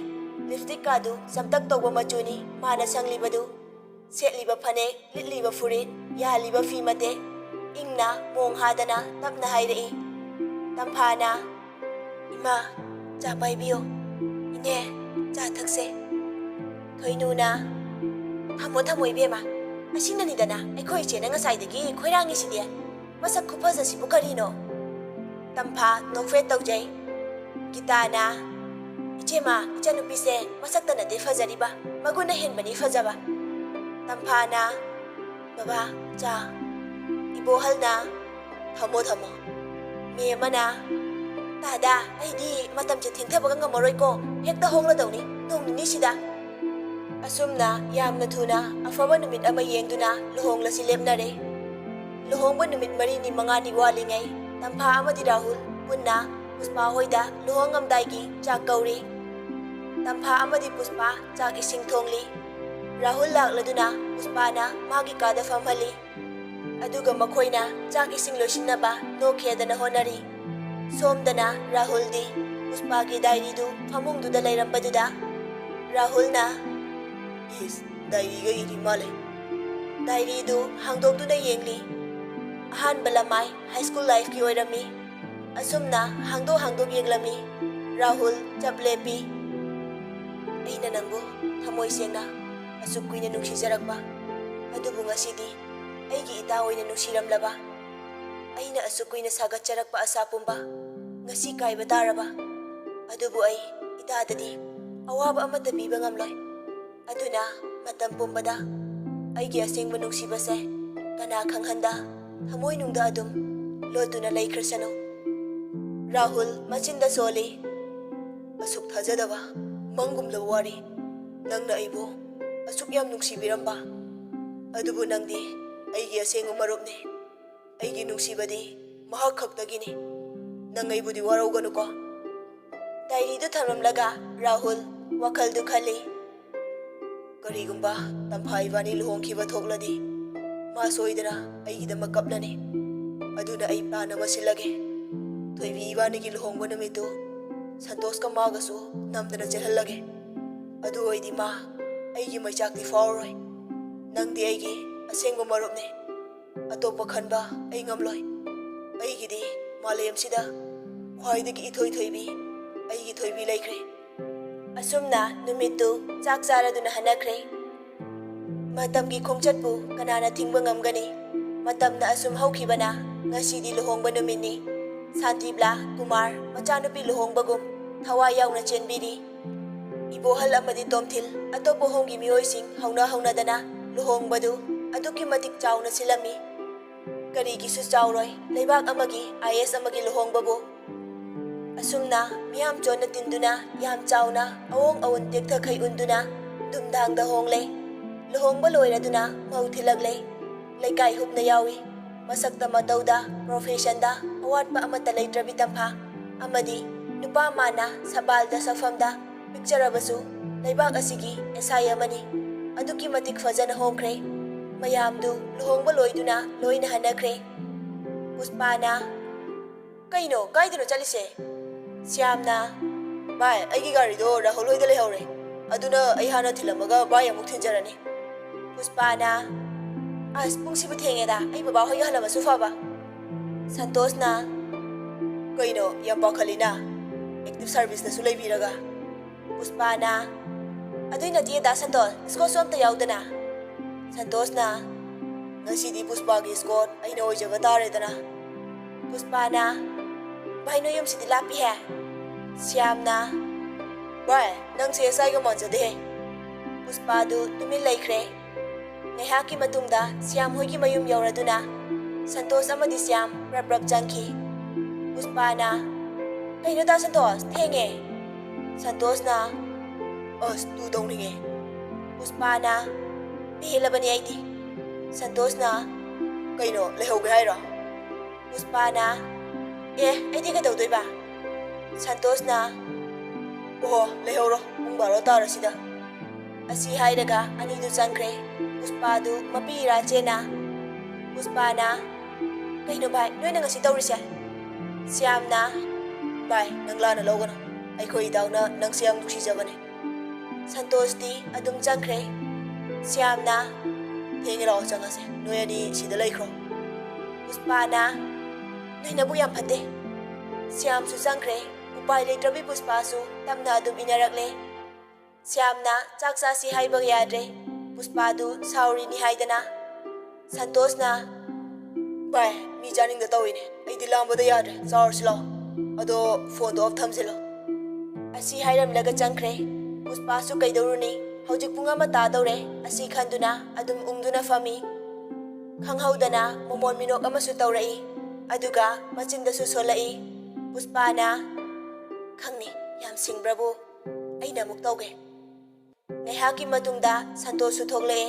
ꯂꯤꯞꯁꯇꯤꯛꯀꯥꯗꯨ ꯆꯝꯇꯛ ꯇꯧꯕ ꯃꯆꯨꯅꯤ ꯃꯥꯅ ꯁꯪꯂꯤꯕꯗꯨ꯫ ꯁꯦꯠꯂꯤꯕ ꯐꯅꯦꯛ, ꯂꯤꯠꯂꯤꯕ ꯐꯨꯔꯤꯠ, ꯌꯥꯜꯂꯤꯕ ꯐꯤ ꯃꯇꯦꯛ, ꯏꯪꯅ ꯃꯣꯡ ꯍꯥꯗꯅ ꯇꯞꯅ ꯍꯥꯏꯔꯛꯏ꯫ ꯇꯝꯐꯥꯅ, "ꯏꯃꯥ, ꯆꯥ ꯄꯥꯏꯕꯤꯌꯨ꯫ ꯏꯅꯦ, ꯆꯥ ꯊꯛꯁꯦ꯫" ꯊꯣꯏꯅꯨꯅ, "ꯊꯝꯃꯣ, ꯊꯝꯃꯣ, ꯏꯕꯦꯝꯃ꯫ ꯑꯁꯤꯅꯅꯤꯗꯅ ꯑꯩꯈꯣꯏ ꯏꯆꯦꯅ ꯉꯁꯥꯏꯗꯒꯤ ꯈꯣꯏꯔꯥꯡꯉꯤꯁꯤꯗꯤ꯫ ꯃꯁꯛ ꯈꯨꯐꯖꯁꯤꯕꯨ ꯀꯔꯤꯅꯣ?" ꯇꯝꯐꯥ ꯅꯣꯛꯐꯦꯠ ꯇꯧꯖꯩ꯫ ꯒꯤꯇꯥꯅ, "ꯏꯆꯦꯃ, ꯏꯆꯥꯅꯨꯄꯤꯁꯦ ꯃꯁꯛꯇ ꯅꯠꯇꯦ ꯐꯖꯔꯤꯕ, ꯃꯒꯨꯟꯅ ꯍꯦꯟꯕꯅꯤ ꯐꯖꯕ꯫" ꯇꯝꯐꯥꯅ, "ꯕꯕꯥ, ꯆꯥ꯫" ꯏꯕꯣꯍꯜꯅ, "ꯊꯝꯃꯣ, ꯊꯝꯃꯣ꯫" ꯃꯦꯝꯃꯅ, "ꯇꯥꯗ, ꯑꯩꯗꯤ ꯃꯇꯝꯁꯦ ꯊꯦꯡꯊꯕꯒ ꯉꯝꯃꯔꯣꯏꯀꯣ, ꯍꯦꯛꯇ ꯍꯣꯡꯂꯗꯧꯅꯤ ꯅꯣꯡ ꯅꯤꯅꯤꯁꯤꯗ꯫" ꯑꯁꯨꯝꯅ ꯌꯥꯝꯅ ꯊꯨꯅ ꯑꯐꯕ ꯅꯨꯃꯤꯠ ꯑꯃ ꯌꯦꯡꯗꯨꯅ ꯂꯨꯍꯣꯡꯂꯁꯤ ꯂꯦꯞꯅꯔꯦ꯫ ꯂꯨꯍꯣꯡꯕ ꯅꯨꯃꯤꯠ ꯃꯔꯤꯅꯤ ꯃꯉꯥꯅꯤ ꯋꯥꯠꯂꯤꯉꯩ ꯇꯝꯐꯥ ꯑꯃꯗꯤ ꯔꯥꯍꯨꯜ ꯄꯨꯟꯅ ꯄꯨꯁꯄꯥ ꯍꯣꯏꯗ ꯂꯨꯍꯣꯡꯉꯝꯗꯥꯏꯒꯤ ꯆꯥꯛ ꯀꯧꯔꯤ꯫ ꯇꯝꯐꯥ ꯑꯃꯗꯤ ꯄꯨꯁꯄꯥ ꯆꯥꯛ ꯏꯁꯤꯡ ꯊꯣꯡꯂꯤ꯫ ꯔꯥꯍꯨꯜ ꯂꯥꯛꯂꯗꯨꯅ ꯄꯨꯁꯄꯥꯅ ꯃꯥꯒꯤ ꯀꯥꯗ ꯐꯝꯍꯜꯂꯤ꯫ ꯑꯗꯨꯒ ꯃꯈꯣꯏꯅ ꯆꯥꯛ ꯏꯁꯤꯡ ꯂꯣꯏꯁꯤꯟꯅꯕ ꯅꯣꯛꯈꯦꯗꯅ ꯍꯣꯠꯅꯔꯤ꯫ ꯁꯣꯝꯗꯅ ꯔꯥꯍꯨꯜꯗꯤ ꯄꯨꯁꯄꯥꯒꯤ ꯗꯥꯏꯔꯤꯗꯨ ꯐꯃꯨꯡꯗꯨꯗ ꯂꯩꯔꯝꯕꯗꯨꯗ ꯔꯥꯍꯨꯜꯅ, "ꯏꯁ, ꯗꯥꯏꯔꯤꯒ ꯏꯔꯤ ꯃꯥꯜꯂꯦ꯫" ꯗꯥꯏꯔꯤꯗꯨ ꯍꯥꯡꯗꯣꯛꯇꯨꯅ ꯌꯦꯡꯂꯤ꯫ ꯑꯍꯥꯟꯕ ꯂꯃꯥꯏ ꯍꯥꯏ ꯁ꯭ꯀꯨꯜ ꯂꯥꯏꯐꯀꯤ ꯑꯣꯏꯔꯝꯃꯤ꯫ ꯑꯁꯨꯝꯅ ꯍꯥꯡꯗꯣꯛ ꯍꯥꯡꯗꯣꯛ ꯌꯦꯡꯂꯝꯃꯤ꯫ ꯔꯥꯍꯨꯜ ꯆꯞ ꯂꯦꯞꯄꯤ꯫ "ꯑꯩꯅ ꯅꯪꯕꯨ ꯊꯃꯣꯏ ꯁꯦꯡꯅ ꯑꯁꯨꯛ ꯀꯨꯏꯅ ꯅꯨꯡꯁꯤꯖꯔꯛꯄ, ꯑꯗꯨꯕꯨ ꯉꯁꯤꯗꯤ ꯑꯩꯒꯤ ꯏꯇꯥ ꯑꯣꯏꯅ ꯅꯨꯡꯁꯤꯔꯝꯂꯕ, ꯑꯩꯅ ꯑꯁꯨꯛ ꯀꯨꯏꯅ ꯁꯥꯒꯠꯆꯔꯛꯄ ꯑꯁꯥ ꯄꯨꯝꯕ ꯉꯁꯤ ꯀꯥꯏꯕ ꯇꯥꯔꯕ꯫ ꯑꯗꯨꯕꯨ ꯑꯩ ꯏꯇꯥꯗꯗꯤ ꯑꯋꯥꯕ ꯑꯃꯠꯇ ꯄꯤꯕ ꯉꯝꯂꯣꯏ꯫ ꯑꯗꯨꯅ ꯃꯇꯝ ꯄꯨꯝꯕꯗ ꯑꯩꯒꯤ ꯑꯁꯦꯡꯕ ꯅꯨꯡꯁꯤꯕꯁꯦ ꯀꯅꯥ ꯈꯪꯍꯟꯗ ꯊꯃꯣꯏꯅꯨꯡꯗ ꯑꯗꯨꯝ ꯂꯣꯠꯇꯨꯅ ꯂꯩꯈ꯭ꯔꯁꯅꯨ꯫" ꯔꯥꯍꯨꯜ ꯃꯆꯤꯟꯗ ꯁꯣꯜꯂꯤ꯫ "ꯑꯁꯨꯛ ꯊꯥꯖꯗꯕ ꯃꯪꯒꯨꯝꯂꯕ ꯋꯥꯔꯤ꯫ ꯅꯪꯅ ꯑꯩꯕꯨ ꯑꯁꯨꯛ ꯌꯥꯝ ꯅꯨꯡꯁꯤꯕꯤꯔꯝꯕ꯫ ꯑꯗꯨꯕꯨ ꯅꯪꯗꯤ ꯑꯩꯒꯤ ꯑꯁꯦꯡꯕ ꯃꯔꯨꯞꯅꯤ꯫ ꯑꯩꯒꯤ ꯅꯨꯡꯁꯤꯕꯗꯤ ꯃꯍꯥꯛ ꯈꯛꯇꯒꯤꯅꯤ꯫ ꯅꯪ ꯑꯩꯕꯨꯗꯤ ꯋꯥꯔꯧꯒꯅꯨꯀꯣ꯫" ꯗꯥꯏꯔꯤꯗꯨ ꯊꯝꯂꯝꯂꯒ ꯔꯥꯍꯨꯜ ꯋꯥꯈꯜꯗꯨ ꯈꯜꯂꯤ꯫ "ꯀꯔꯤꯒꯨꯝꯕ ꯇꯝꯐꯥ ꯏꯕꯥꯅꯤ ꯂꯨꯍꯣꯡꯈꯤꯕ ꯊꯣꯛꯂꯗꯤ, ꯃꯥ ꯁꯣꯏꯗꯅ ꯑꯩꯒꯤꯗꯃꯛ ꯀꯞꯂꯅꯤ꯫ ꯑꯗꯨꯅ ꯑꯩ ꯄ꯭ꯂꯥꯟ ꯑꯃ ꯁꯤꯜꯂꯒꯦ꯫ ꯊꯣꯏꯕꯤ ꯏꯕꯥꯅꯤꯒꯤ ꯂꯨꯍꯣꯡꯕ ꯅꯨꯃꯤꯠꯇꯨ ꯁꯟꯇꯣꯁꯀ ꯃꯥꯒꯁꯨ ꯅꯝꯗꯅ ꯆꯦꯜꯍꯜꯂꯒꯦ꯫ ꯑꯗꯨ ꯑꯣꯏꯗꯤ ꯃꯥ ꯑꯩꯒꯤ ꯃꯩꯆꯥꯛꯇꯤ ꯐꯥꯎꯔꯔꯣꯏ꯫ ꯅꯪꯗꯤ ꯑꯩꯒꯤ ꯑꯁꯦꯡꯕ ꯃꯔꯨꯞꯅꯤ꯫ ꯑꯇꯣꯞꯄ ꯈꯟꯕ ꯑꯩ ꯉꯝꯂꯣꯏ꯫ ꯑꯩꯒꯤꯗꯤ ꯃꯥꯂꯦꯝꯁꯤꯗ ꯈ꯭ꯋꯥꯏꯗꯒꯤ ꯏꯊꯣꯏ ꯊꯣꯏꯕꯤ ꯑꯩꯒꯤ ꯊꯣꯏꯕꯤ ꯂꯩꯈ꯭ꯔꯦ꯫" ꯑꯁꯨꯝꯅ ꯅꯨꯃꯤꯠꯇꯨ ꯆꯥꯛ ꯆꯥꯔꯗꯨꯅ ꯍꯟꯅꯈ꯭ꯔꯦ꯫ ꯃꯇꯝꯒꯤ ꯈꯣꯡꯆꯠꯄꯨ ꯀꯅꯥꯅ ꯊꯤꯡꯕ ꯉꯝꯒꯅꯤ? ꯃꯇꯝꯅ ꯑꯁꯨꯝ ꯍꯧꯈꯤꯕꯅ ꯉꯁꯤꯗꯤ ꯂꯨꯍꯣꯡꯕ ꯅꯨꯃꯤꯠꯅꯤ꯫ ꯁꯥꯟꯇꯤꯕꯂꯥ ꯀꯨꯃꯥꯔ ꯃꯆꯥꯅꯨꯄꯤ ꯂꯨꯍꯣꯡꯕꯒꯨꯝ ꯊꯋꯥꯏ ꯌꯥꯎꯅ ꯆꯦꯟꯕꯤꯔꯤ꯫ ꯏꯕꯣꯍꯜ ꯑꯃꯗꯤ ꯇꯣꯝꯊꯤꯜ ꯑꯇꯣꯞꯄ ꯍꯣꯝꯒꯤ ꯃꯤꯑꯣꯏꯁꯤꯡ ꯍꯧꯅ ꯍꯧꯅꯗꯅ ꯂꯨꯍꯣꯡꯕꯗꯨ ꯑꯗꯨꯛꯀꯤ ꯃꯇꯤꯛ ꯆꯥꯎꯅ ꯁꯤꯜꯂꯝꯃꯤ꯫ ꯀꯔꯤꯒꯤꯁꯨ ꯆꯥꯎꯔꯣꯏ ꯂꯩꯕꯥꯛ ꯑꯃꯒꯤ ꯑꯥꯏ ꯑꯦꯁ ꯑꯃꯒꯤ ꯂꯨꯍꯣꯡꯕꯕꯨ꯫ ꯑꯁꯨꯝꯅ ꯃꯤꯌꯥꯝ ꯆꯣꯟꯅ ꯇꯤꯟꯗꯨꯅ ꯌꯥꯝ ꯆꯥꯎꯅ ꯑꯑꯣꯡ ꯑꯑꯣꯟ ꯇꯦꯛꯊꯈꯩ ꯎꯟꯗꯨꯅ ꯗꯨꯝꯗꯥꯡꯗ ꯍꯣꯡꯂꯦ꯫ ꯂꯨꯍꯣꯡꯕ ꯂꯣꯏꯔꯗꯨꯅ ꯃꯧ ꯊꯤꯜꯂꯛꯂꯦ꯫ ꯂꯩꯀꯥꯏ ꯍꯨꯞꯅ ꯌꯥꯎꯏ꯫ ꯃꯁꯛꯇ ꯃꯇꯧꯗ, ꯄ꯭ꯔꯣꯐꯦꯁꯟꯗ ꯑꯋꯥꯠꯄ ꯑꯃꯠꯇ ꯂꯩꯇ꯭ꯔꯕꯤ ꯇꯝꯐꯥ ꯑꯃꯗꯤ ꯅꯨꯄꯥ ꯃꯥꯟꯅ ꯁꯕꯥꯜꯗ ꯁꯛꯐꯝꯗ ꯄꯤꯛꯆꯔꯕꯁꯨ ꯂꯩꯕꯥꯛ ꯑꯁꯤꯒꯤ ꯑꯦꯁ ꯑꯥꯏ ꯑꯃꯅꯤ꯫ ꯑꯗꯨꯛꯀꯤ ꯃꯇꯤꯛ ꯐꯖꯅ ꯍꯣꯡꯈ꯭ꯔꯦ꯫ ꯃꯌꯥꯝꯗꯨ ꯂꯨꯍꯣꯡꯕ ꯂꯣꯏꯗꯨꯅ ꯂꯣꯏꯅ ꯍꯟꯅꯈ꯭ꯔꯦ꯫ ꯄꯨꯁꯄꯥꯅ, "ꯀꯩꯅꯣ, ꯀꯥꯏꯗꯅꯣ ꯆꯠꯂꯤꯁꯦ?" ꯁ꯭ꯌꯥꯝꯅ, "ꯚꯥꯏ, ꯑꯩꯒꯤ ꯒꯥꯔꯤꯗꯣ ꯔꯥꯍꯨꯜ ꯍꯣꯏꯗ ꯂꯩꯍꯧꯔꯦ꯫ ꯑꯗꯨꯅ ꯑꯩ ꯍꯥꯟꯅ ꯊꯤꯜꯂꯝꯃꯒ ꯚꯥꯏ ꯑꯃꯨꯛ ꯊꯤꯟꯖꯔꯅꯤ꯫" ꯄꯨꯁꯄꯥꯅ, "ꯑꯁ, ꯄꯨꯡꯁꯤꯕꯨ ꯊꯦꯡꯉꯦꯗ, ꯑꯩ ꯕꯕꯥ ꯍꯣꯏꯒ ꯍꯜꯂꯝꯃꯁꯨ ꯐꯕ꯫" ꯁꯟꯇꯣꯁꯅ, "ꯀꯩꯅꯣ, ꯌꯥꯝ ꯄꯥꯈꯠꯂꯤꯅ? ꯑꯦꯛꯇꯤꯚ ꯁꯥꯔꯚꯤꯁꯇꯁꯨ ꯂꯩꯕꯤꯔꯒ꯫" ꯄꯨꯁꯄꯥꯅ, "ꯑꯗꯨꯏ ꯅꯠꯇꯦ ꯗꯥ ꯁꯟꯇꯣꯁ, ꯏꯁꯀꯣꯠꯁꯨ ꯑꯝꯇ ꯌꯥꯎꯗꯅ꯫" ꯁꯟꯇꯣꯁꯅ, "ꯉꯁꯤꯗꯤ ꯄꯨꯁꯄꯥꯒꯤ ꯏꯁꯀꯣꯠ ꯑꯩꯅ ꯑꯣꯏꯖꯕ ꯇꯥꯔꯦꯗꯅ꯫" ꯄꯨꯁꯄꯥꯅ, "ꯚꯥꯏ, ꯅꯣꯏ ꯌꯨꯝꯁꯤꯗꯤ ꯂꯥꯞꯄꯤꯍꯦ꯫" ꯁ꯭ꯌꯥꯝꯅ, "ꯚꯥꯏ, ꯅꯪꯁꯦ ꯑꯦꯁ ꯑꯥꯏꯒ ꯃꯥꯟꯖꯗꯦꯍꯦ꯫" ꯄꯨꯁꯄꯥꯗꯨ ꯇꯨꯃꯤꯟ ꯂꯩꯈ꯭ꯔꯦ꯫ ꯉꯥꯏꯍꯥꯛꯀꯤ ꯃꯇꯨꯡꯗ ꯁ꯭ꯌꯥꯝ ꯍꯣꯏꯒꯤ ꯃꯌꯨꯝ ꯌꯧꯔꯗꯨꯅ ꯁꯟꯇꯣꯁ ꯑꯃꯗꯤ ꯁ꯭ꯌꯥꯝ ꯄ꯭ꯔꯞ ꯄ꯭ꯔꯞ ꯆꯪꯈꯤ꯫ ꯄꯨꯁꯄꯥꯅ, "ꯀꯩꯅꯣ ꯗꯥ ꯁꯟꯇꯣꯁ, ꯊꯦꯡꯉꯦ꯫" ꯁꯟꯇꯣꯁꯅ, "ꯑꯁ, ꯇꯨ ꯇꯧꯅꯤꯡꯉꯦ꯫" ꯄꯨꯁꯄꯥꯅ, "ꯄꯦꯜꯂꯕꯅꯤ ꯑꯩꯗꯤ꯫" ꯁꯟꯇꯣꯁꯅ, "ꯀꯩꯅꯣ, ꯂꯩꯍꯧꯒꯦ ꯍꯥꯏꯔꯣ?" ꯄꯨꯁꯄꯥꯅ, "ꯑꯦ, ꯑꯩꯗꯤ ꯀꯩꯗꯧꯗꯣꯏꯕ?" ꯁꯟꯇꯣꯁꯅ, "ꯑꯣꯍꯣ, ꯂꯩꯍꯧꯔꯣ, ꯄꯨꯡ ꯕꯥꯔꯣ ꯇꯥꯔꯁꯤꯗ꯫" ꯑꯁꯤ ꯍꯥꯏꯔꯒ ꯑꯅꯤꯗꯨ ꯆꯪꯈ꯭ꯔꯦ꯫ ꯄꯨꯁꯄꯥꯗꯨ ꯃꯄꯤ ꯏꯔꯥ ꯆꯦꯟꯅ꯫ ꯄꯨꯁꯄꯥꯅ, "ꯀꯩꯅꯣ ꯚꯥꯏ, ꯅꯣꯏꯅ ꯉꯁꯤ ꯇꯧꯔꯤꯁꯦ?" ꯁ꯭ꯌꯥꯝꯅ, "ꯚꯥꯏ, ꯅꯪ ꯂꯥꯟꯅ ꯂꯧꯒꯅꯨ꯫ ꯑꯩꯈꯣꯏ ꯏꯇꯥꯎꯅ ꯅꯪꯁꯦ ꯌꯥꯝ ꯅꯨꯡꯁꯤꯖꯕꯅꯦ꯫" ꯁꯟꯇꯣꯁꯇꯤ ꯑꯗꯨꯝ ꯆꯪꯈ꯭ꯔꯦ꯫ ꯁ꯭ꯌꯥꯝꯅ, "ꯊꯦꯡꯉꯦ, ꯂꯥꯛꯑꯣ ꯆꯪꯉꯁꯦ꯫ ꯅꯣꯏ ꯑꯅꯤ ꯁꯤꯗ ꯂꯩꯈ꯭ꯔꯣ꯫" ꯄꯨꯁꯄꯥꯅ, "ꯅꯣꯏꯅꯕꯨ ꯌꯥꯝ ꯐꯠꯇꯦ꯫" ꯁ꯭ꯌꯥꯝꯁꯨ ꯆꯪꯈ꯭ꯔꯦ꯫ ꯎꯄꯥꯏ ꯂꯩꯇ꯭ꯔꯕꯤ ꯄꯨꯁꯄꯥꯁꯨ ꯇꯞꯅ ꯑꯗꯨꯝ ꯏꯟꯅꯔꯛꯂꯦ꯫ ꯁ꯭ꯌꯥꯝꯅ ꯆꯥꯛ ꯆꯥꯁꯤ ꯍꯥꯏꯕꯒ ꯌꯥꯗ꯭ꯔꯦ꯫ ꯄꯨꯁꯄꯥꯗꯨ ꯁꯥꯎꯔꯤꯅꯤ ꯍꯥꯏꯗꯅ꯫ ꯁꯟꯇꯣꯁꯅ, "ꯚꯥꯏ, ꯃꯤ ꯆꯥꯅꯤꯡꯗ ꯇꯧꯏꯅꯦ꯫ ꯑꯩꯗꯤ ꯂꯥꯝꯕꯗ ꯌꯥꯗ꯭ꯔꯦ꯫ ꯆꯥꯔꯨꯁꯤ ꯂꯥꯛꯑꯣ꯫ ꯑꯗꯣ ꯐꯣꯟꯗꯣ ꯑꯣꯐ ꯊꯝꯖꯤꯜꯂꯣ꯫" ꯑꯁꯤ ꯍꯥꯏꯔꯝꯂꯒ ꯆꯪꯈ꯭ꯔꯦ꯫ ꯄꯨꯁꯄꯥꯁꯨ ꯀꯩꯗꯧꯔꯨꯅꯤ, ꯍꯧꯖꯤꯛ ꯄꯨꯡ ꯑꯃ ꯇꯥꯗꯧꯔꯦ, ꯑꯁꯤ ꯈꯟꯗꯨꯅ ꯑꯗꯨꯝ ꯎꯪꯗꯨꯅ ꯐꯝꯃꯤ꯫ ꯈꯪꯍꯧꯗꯅ ꯃꯣꯃꯣꯟ ꯃꯤꯅꯣꯛ ꯑꯃꯁꯨ ꯇꯧꯔꯛꯏ, ꯑꯗꯨꯒ ꯃꯆꯤꯟꯗꯁꯨ ꯁꯣꯜꯂꯛꯏ꯫ ꯄꯨꯁꯄꯥꯅ, "ꯈꯪꯅꯤ, ꯌꯥꯝ ꯁꯤꯡꯕ꯭ꯔꯕꯨ? ꯑꯩꯅ ꯑꯃꯨꯛ ꯇꯧꯒꯦ"꯫ ꯉꯥꯏꯍꯥꯛꯀꯤ ꯃꯇꯨꯡꯗ ꯁꯟꯇꯣꯁꯁꯨ ꯊꯣꯛꯂꯛꯑꯦ꯫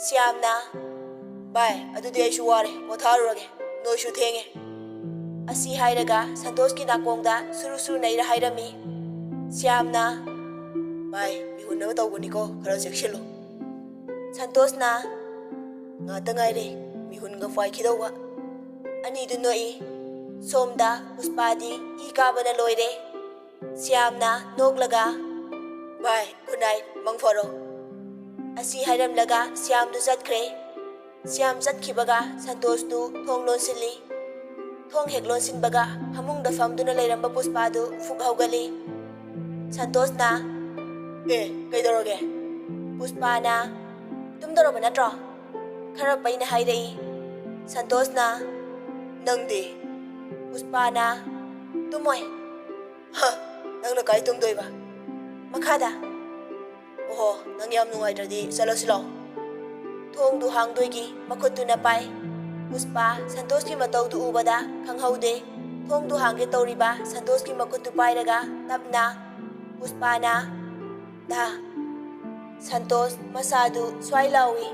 ꯁ꯭ꯌꯥꯝꯅ, "ꯚꯥꯏ, ꯑꯗꯨꯗꯤ ꯑꯩꯁꯨ ꯋꯥꯔꯦ, ꯄꯣꯊꯥꯔꯨꯔꯒꯦ, ꯅꯣꯏꯁꯨ ꯊꯦꯡꯉꯦ"꯫ ꯑꯁꯤ ꯍꯥꯏꯔꯒ ꯁꯟꯇꯣꯁꯀꯤ ꯅꯥꯀꯣꯡꯗ ꯁꯨꯔꯨ ꯁꯨꯔꯨ ꯅꯩꯔ ꯍꯥꯏꯔꯝꯃꯤ꯫ ꯁ꯭ꯌꯥꯝꯅ, "ꯚꯥꯏ, ꯃꯤꯍꯨꯟ ꯑꯃ ꯇꯧꯕꯅꯤꯀꯣ, ꯈꯔ ꯆꯦꯛꯁꯤꯜꯂꯨ"꯫ ꯁꯟꯇꯣꯁꯅ, "ꯉꯥꯛꯇ ꯉꯥꯏꯔꯦ ꯃꯤꯍꯨꯟꯒ ꯐꯥꯏꯈꯤꯗꯧꯕ"꯫ ꯑꯅꯤꯗꯨ ꯅꯣꯛꯏ꯫ ꯁꯣꯝꯗ ꯄꯨꯁꯄꯥꯗꯤ ꯏ ꯀꯥꯕꯅ ꯂꯣꯏꯔꯦ꯫ ꯁ꯭ꯌꯥꯝꯅ ꯅꯣꯛꯂꯒ, "ꯚꯥꯏ, good night, ꯃꯪ ꯐꯔꯣ"꯫ ꯑꯁꯤ ꯍꯥꯏꯔꯝꯂꯒ ꯁ꯭ꯌꯥꯝꯗꯨ ꯆꯠꯈ꯭ꯔꯦ꯫ ꯁ꯭ꯌꯥꯝ ꯆꯠꯈꯤꯕꯒ ꯁꯟꯇꯣꯁꯇꯨ ꯊꯣꯡ ꯂꯣꯟꯁꯤꯜꯂꯤ꯫ ꯊꯣꯡ ꯍꯦꯛ ꯂꯣꯟꯁꯤꯟꯕꯒ ꯐꯃꯨꯡꯗ ꯐꯝꯗꯨꯅ ꯂꯩꯔꯝꯕ ꯄꯨꯁꯄꯥꯗꯨ ꯐꯨꯛ ꯍꯧꯒꯠꯂꯤ꯫ ꯁꯟꯇꯣꯁꯅ, "ꯑꯦ, ꯀꯩꯗꯧꯔꯒꯦ?" ꯄꯨꯁꯄꯥꯅ, "ꯇꯨꯝꯗꯧꯔꯕ ꯅꯠꯇ꯭ꯔꯣ?" ꯈꯔ ꯄꯩꯅ ꯍꯥꯏꯔꯛꯏ꯫ ꯁꯟꯇꯣꯁꯅ, "ꯅꯪꯗꯤ?" ꯄꯨꯁꯄꯥꯅ, "ꯇꯨꯝꯃꯣꯏ"꯫ "ꯍ, ꯅꯪꯅ ꯀꯥꯏ ꯇꯨꯝꯗꯣꯏꯕ?" "ꯃꯈꯥꯗ"꯫ "ꯑꯣꯍꯣ, ꯅꯪ ꯌꯥꯝ ꯅꯨꯡꯉꯥꯏꯇ꯭ꯔꯗꯤ ꯆꯠꯂꯁꯤ ꯂꯥꯛꯑꯣ"꯫ ꯊꯣꯡꯗꯨ ꯍꯥꯡꯗꯣꯏꯒꯤ ꯃꯈꯨꯠꯇꯨꯅ ꯄꯥꯏ꯫ ꯄꯨꯁꯄꯥ ꯁꯟꯇꯣꯁꯀꯤ ꯃꯇꯧꯗꯨ ꯎꯕꯗ ꯈꯪꯍꯧꯗꯦ꯫ ꯊꯣꯡꯗꯨ ꯍꯥꯡꯒꯦ ꯇꯧꯔꯤꯕ ꯁꯟꯇꯣꯁꯀꯤ ꯃꯈꯨꯠꯇꯨ ꯄꯥꯏꯔꯒ ꯇꯞꯅ ꯄꯨꯁꯄꯥꯅ, "ꯗꯥ"꯫ ꯁꯟꯇꯣꯁ ꯃꯁꯥꯗꯨ ꯁ꯭ꯋꯥꯏ ꯂꯥꯎꯏ,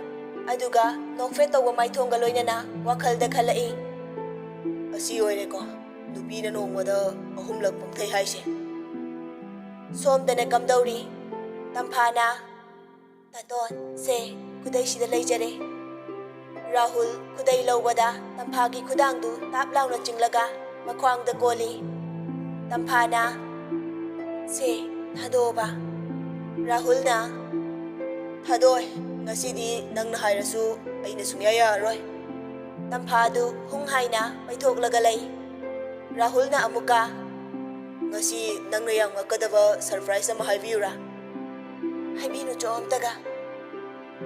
ꯑꯗꯨꯒ ꯅꯣꯛꯐꯦꯠ ꯇꯧꯕ ꯃꯥꯏꯊꯣꯡꯒ ꯂꯣꯏꯅꯅ ꯋꯥꯈꯜꯗ ꯈꯜꯂꯛꯏ, "ꯑꯁꯤ ꯑꯣꯏꯔꯦꯀꯣ ꯅꯨꯄꯤꯅ ꯅꯣꯡꯃꯗ ꯑꯍꯨꯝꯂꯛ ꯄꯪꯊꯩ ꯍꯥꯏꯁꯦ"꯫ ꯁꯣꯝꯗꯅ ꯀꯝꯗꯧꯔꯤ? ꯇꯝꯐꯥꯅ, "ꯇꯥꯇꯣꯟ, ꯁꯦ, ꯈꯨꯗꯩꯁꯤꯗ ꯂꯩꯖꯔꯦ"꯫ ꯔꯥꯍꯨꯜ ꯈꯨꯗꯩ ꯂꯧꯕꯗ ꯇꯝꯐꯥꯒꯤ ꯈꯨꯗꯥꯡꯗꯨ ꯇꯥꯞ ꯂꯥꯎꯅ ꯆꯤꯡꯂꯒ ꯃꯈ꯭ꯋꯥꯡꯗ ꯀꯣꯜꯂꯤ꯫ ꯇꯝꯐꯥꯅ, "ꯁꯦ, ꯊꯥꯗꯣꯛꯑꯣꯕ"꯫ ꯔꯥꯍꯨꯜꯅ, "ꯊꯥꯗꯣꯛꯑꯣꯏ, ꯉꯁꯤꯗꯤ ꯅꯪꯅ ꯍꯥꯏꯔꯁꯨ ꯑꯩꯅ ꯁꯨꯡꯌꯥ ꯌꯥꯔꯔꯣꯏ"꯫ ꯇꯝꯐꯥꯗꯨ ꯍꯨꯡ ꯍꯥꯏꯅ ꯄꯩꯊꯣꯛꯂꯒ ꯂꯩ꯫ ꯔꯥꯍꯨꯜꯅ ꯑꯃꯨꯛꯀ, "ꯉꯁꯤ ꯅꯪꯅ ꯌꯥꯝ ꯉꯛꯀꯗꯕ surprise ꯑꯃ ꯍꯥꯏꯕꯤꯌꯨꯔꯥ?" "ꯍꯥꯏꯕꯤꯅꯨ ꯆꯣ ꯑꯝꯇꯒ"꯫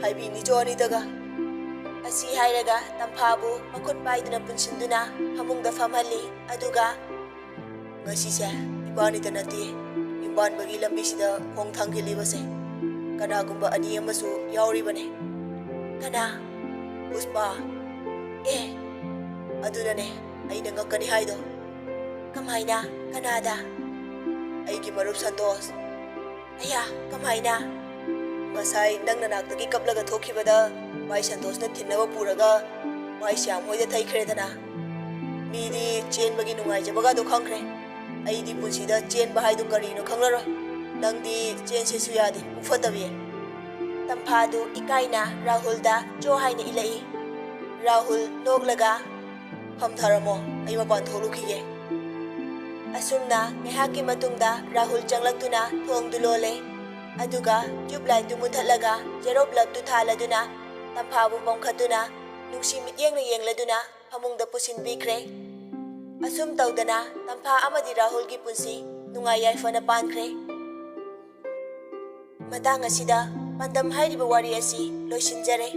"ꯍꯥꯏꯕꯤꯅꯤ ꯆꯣ ꯑꯅꯤꯗꯒ"꯫ ꯑꯁꯤ ꯍꯥꯏꯔꯒ ꯇꯝꯐꯥꯕꯨ ꯃꯈꯨꯠ ꯄꯥꯏꯗꯨꯅ ꯄꯨꯟꯁꯤꯟꯗꯨꯅ ꯐꯃꯨꯡꯗ ꯐꯝꯍꯜꯂꯤ, ꯑꯗꯨꯒ, "ꯉꯁꯤꯁꯦ ꯏꯕꯥꯅꯤꯇ ꯅꯠꯇꯦ, ꯄꯥꯟꯕꯒꯤ ꯂꯝꯕꯤꯁꯤꯗ ꯈꯣꯡ ꯊꯥꯡꯈꯤꯜꯂꯤꯕꯁꯦ ꯀꯅꯥꯒꯨꯝꯕ ꯑꯅꯤ ꯑꯃꯁꯨ ꯌꯥꯎꯔꯤꯕꯅꯦ꯫ ꯀꯅꯥ? ꯄꯨꯁꯄꯥ꯫ ꯑꯦ, ꯑꯗꯨꯅꯅꯦ ꯑꯩꯅ ꯉꯛꯀꯅꯤ ꯍꯥꯏꯗꯣ꯫ ꯀꯃꯥꯏꯅ? ꯀꯅꯥꯗ? ꯑꯩꯒꯤ ꯃꯔꯨꯞ ꯁꯟꯇꯣꯁ꯫ ꯑꯌꯥ, ꯀꯃꯥꯏꯅ? ꯉꯁꯥꯏ ꯅꯪ ꯅꯅꯥꯛꯇꯒꯤ ꯀꯞꯂꯒ ꯊꯣꯛꯈꯤꯕꯗ ꯚꯥꯏ ꯁꯟꯇꯣꯁꯅ ꯊꯤꯟꯅꯕ ꯄꯨꯔꯒ ꯚꯥꯏ ꯁ꯭ꯌꯥꯝ ꯍꯣꯏꯗ ꯊꯩꯈ꯭ꯔꯦꯗꯅ꯫ ꯃꯤꯗꯤ ꯆꯦꯟꯕꯒꯤ ꯅꯨꯡꯉꯥꯏꯖꯕꯒꯗꯣ ꯈꯪꯈ꯭ꯔꯦ꯫ ꯑꯩꯗꯤ ꯄꯨꯟꯁꯤꯗ ꯆꯦꯟꯕ ꯍꯥꯏꯗꯨ ꯀꯔꯤꯅꯣ ꯈꯪꯂꯔꯣꯏ꯫ ꯅꯪꯗꯤ ꯆꯦꯟꯁꯦꯁꯨ ꯌꯥꯗꯦ, ꯄꯨꯛ ꯐꯠꯇꯕꯤ꯫ ꯇꯝꯐꯥꯗꯨ ꯏꯀꯥꯏꯅ ꯔꯥꯍꯨꯜꯗ ꯆꯣ ꯍꯥꯏꯅ ꯏꯜꯂꯛꯏ꯫ ꯔꯥꯍꯨꯜ ꯅꯣꯛꯂꯒ, "ꯐꯝꯊꯔꯝꯃꯣ, ꯑꯩ ꯃꯄꯥꯟ ꯊꯣꯛꯂꯨꯈꯤꯒꯦ"꯫ ꯑꯁꯨꯝꯅ ꯉꯥꯏꯍꯥꯛꯀꯤ ꯃꯇꯨꯡꯗ ꯔꯥꯍꯨꯜ ꯆꯪꯂꯛꯇꯨꯅ ꯊꯣꯡꯗꯨ ꯂꯣꯜꯂꯦ꯫ ꯑꯗꯨꯒ ꯇ꯭ꯌꯨꯕ ꯂꯥꯏꯠꯇꯨ ꯃꯨꯊꯠꯂꯒ ꯖꯦꯔꯣ ꯕꯜꯕꯇꯨ ꯊꯥꯜꯂꯗꯨꯅ ꯇꯝꯐꯥꯕꯨ ꯄꯣꯝꯈꯠꯇꯨꯅ ꯅꯨꯡꯁꯤ ꯃꯤꯠꯌꯦꯡꯅ ꯌꯦꯡꯂꯗꯨꯅ ꯐꯃꯨꯡꯗ ꯄꯨꯁꯤꯟꯕꯤꯈ꯭ꯔꯦ꯫ ꯑꯁꯨꯝ ꯇꯧꯗꯅ ꯇꯝꯐꯥ ꯑꯃꯗꯤ ꯔꯥꯍꯨꯜꯒꯤ ꯄꯨꯟꯁꯤ ꯅꯨꯡꯉꯥꯏ ꯌꯥꯏꯐꯅ ꯄꯥꯟꯈ꯭ꯔꯦ꯫ ꯃꯇꯥꯡ ꯑꯁꯤꯗ ꯄꯥꯟꯗꯝ ꯍꯥꯏꯔꯤꯕ ꯋꯥꯔꯤ ꯑꯁꯤ ꯂꯣꯏꯁꯤꯟꯖꯔꯦ꯫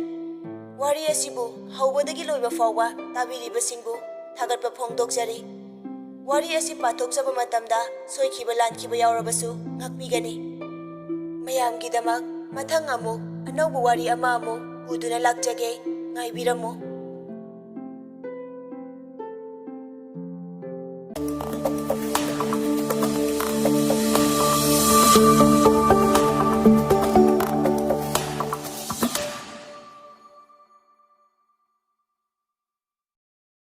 ꯋꯥꯔꯤ ꯑꯁꯤꯕꯨ ꯍꯧꯕꯗꯒꯤ ꯂꯣꯏꯕ ꯐꯥꯎꯕ ꯇꯥꯕꯤꯔꯤꯕꯁꯤꯡꯕꯨ ꯊꯥꯒꯠꯄ ꯐꯣꯡꯗꯣꯛꯆꯔꯤ꯫ ꯋꯥꯔꯤ ꯑꯁꯤ ꯄꯥꯊꯣꯛꯆꯕ ꯃꯇꯝꯗ ꯁꯣꯏꯈꯤꯕ ꯂꯥꯟꯈꯤꯕ ꯌꯥꯎꯔꯕꯁꯨ ꯉꯥꯛꯄꯤꯒꯅꯤ꯫ ꯃꯌꯥꯝꯒꯤꯗꯃꯛ ꯃꯊꯪ ꯑꯃꯨꯛ ꯑꯅꯧꯕ ꯋꯥꯔꯤ ꯑꯃ ꯑꯃꯨꯛ ꯄꯨꯗꯨꯅ ꯂꯥꯛꯆꯒꯦ, ꯉꯥꯏꯕꯤꯔꯝꯃꯨ꯫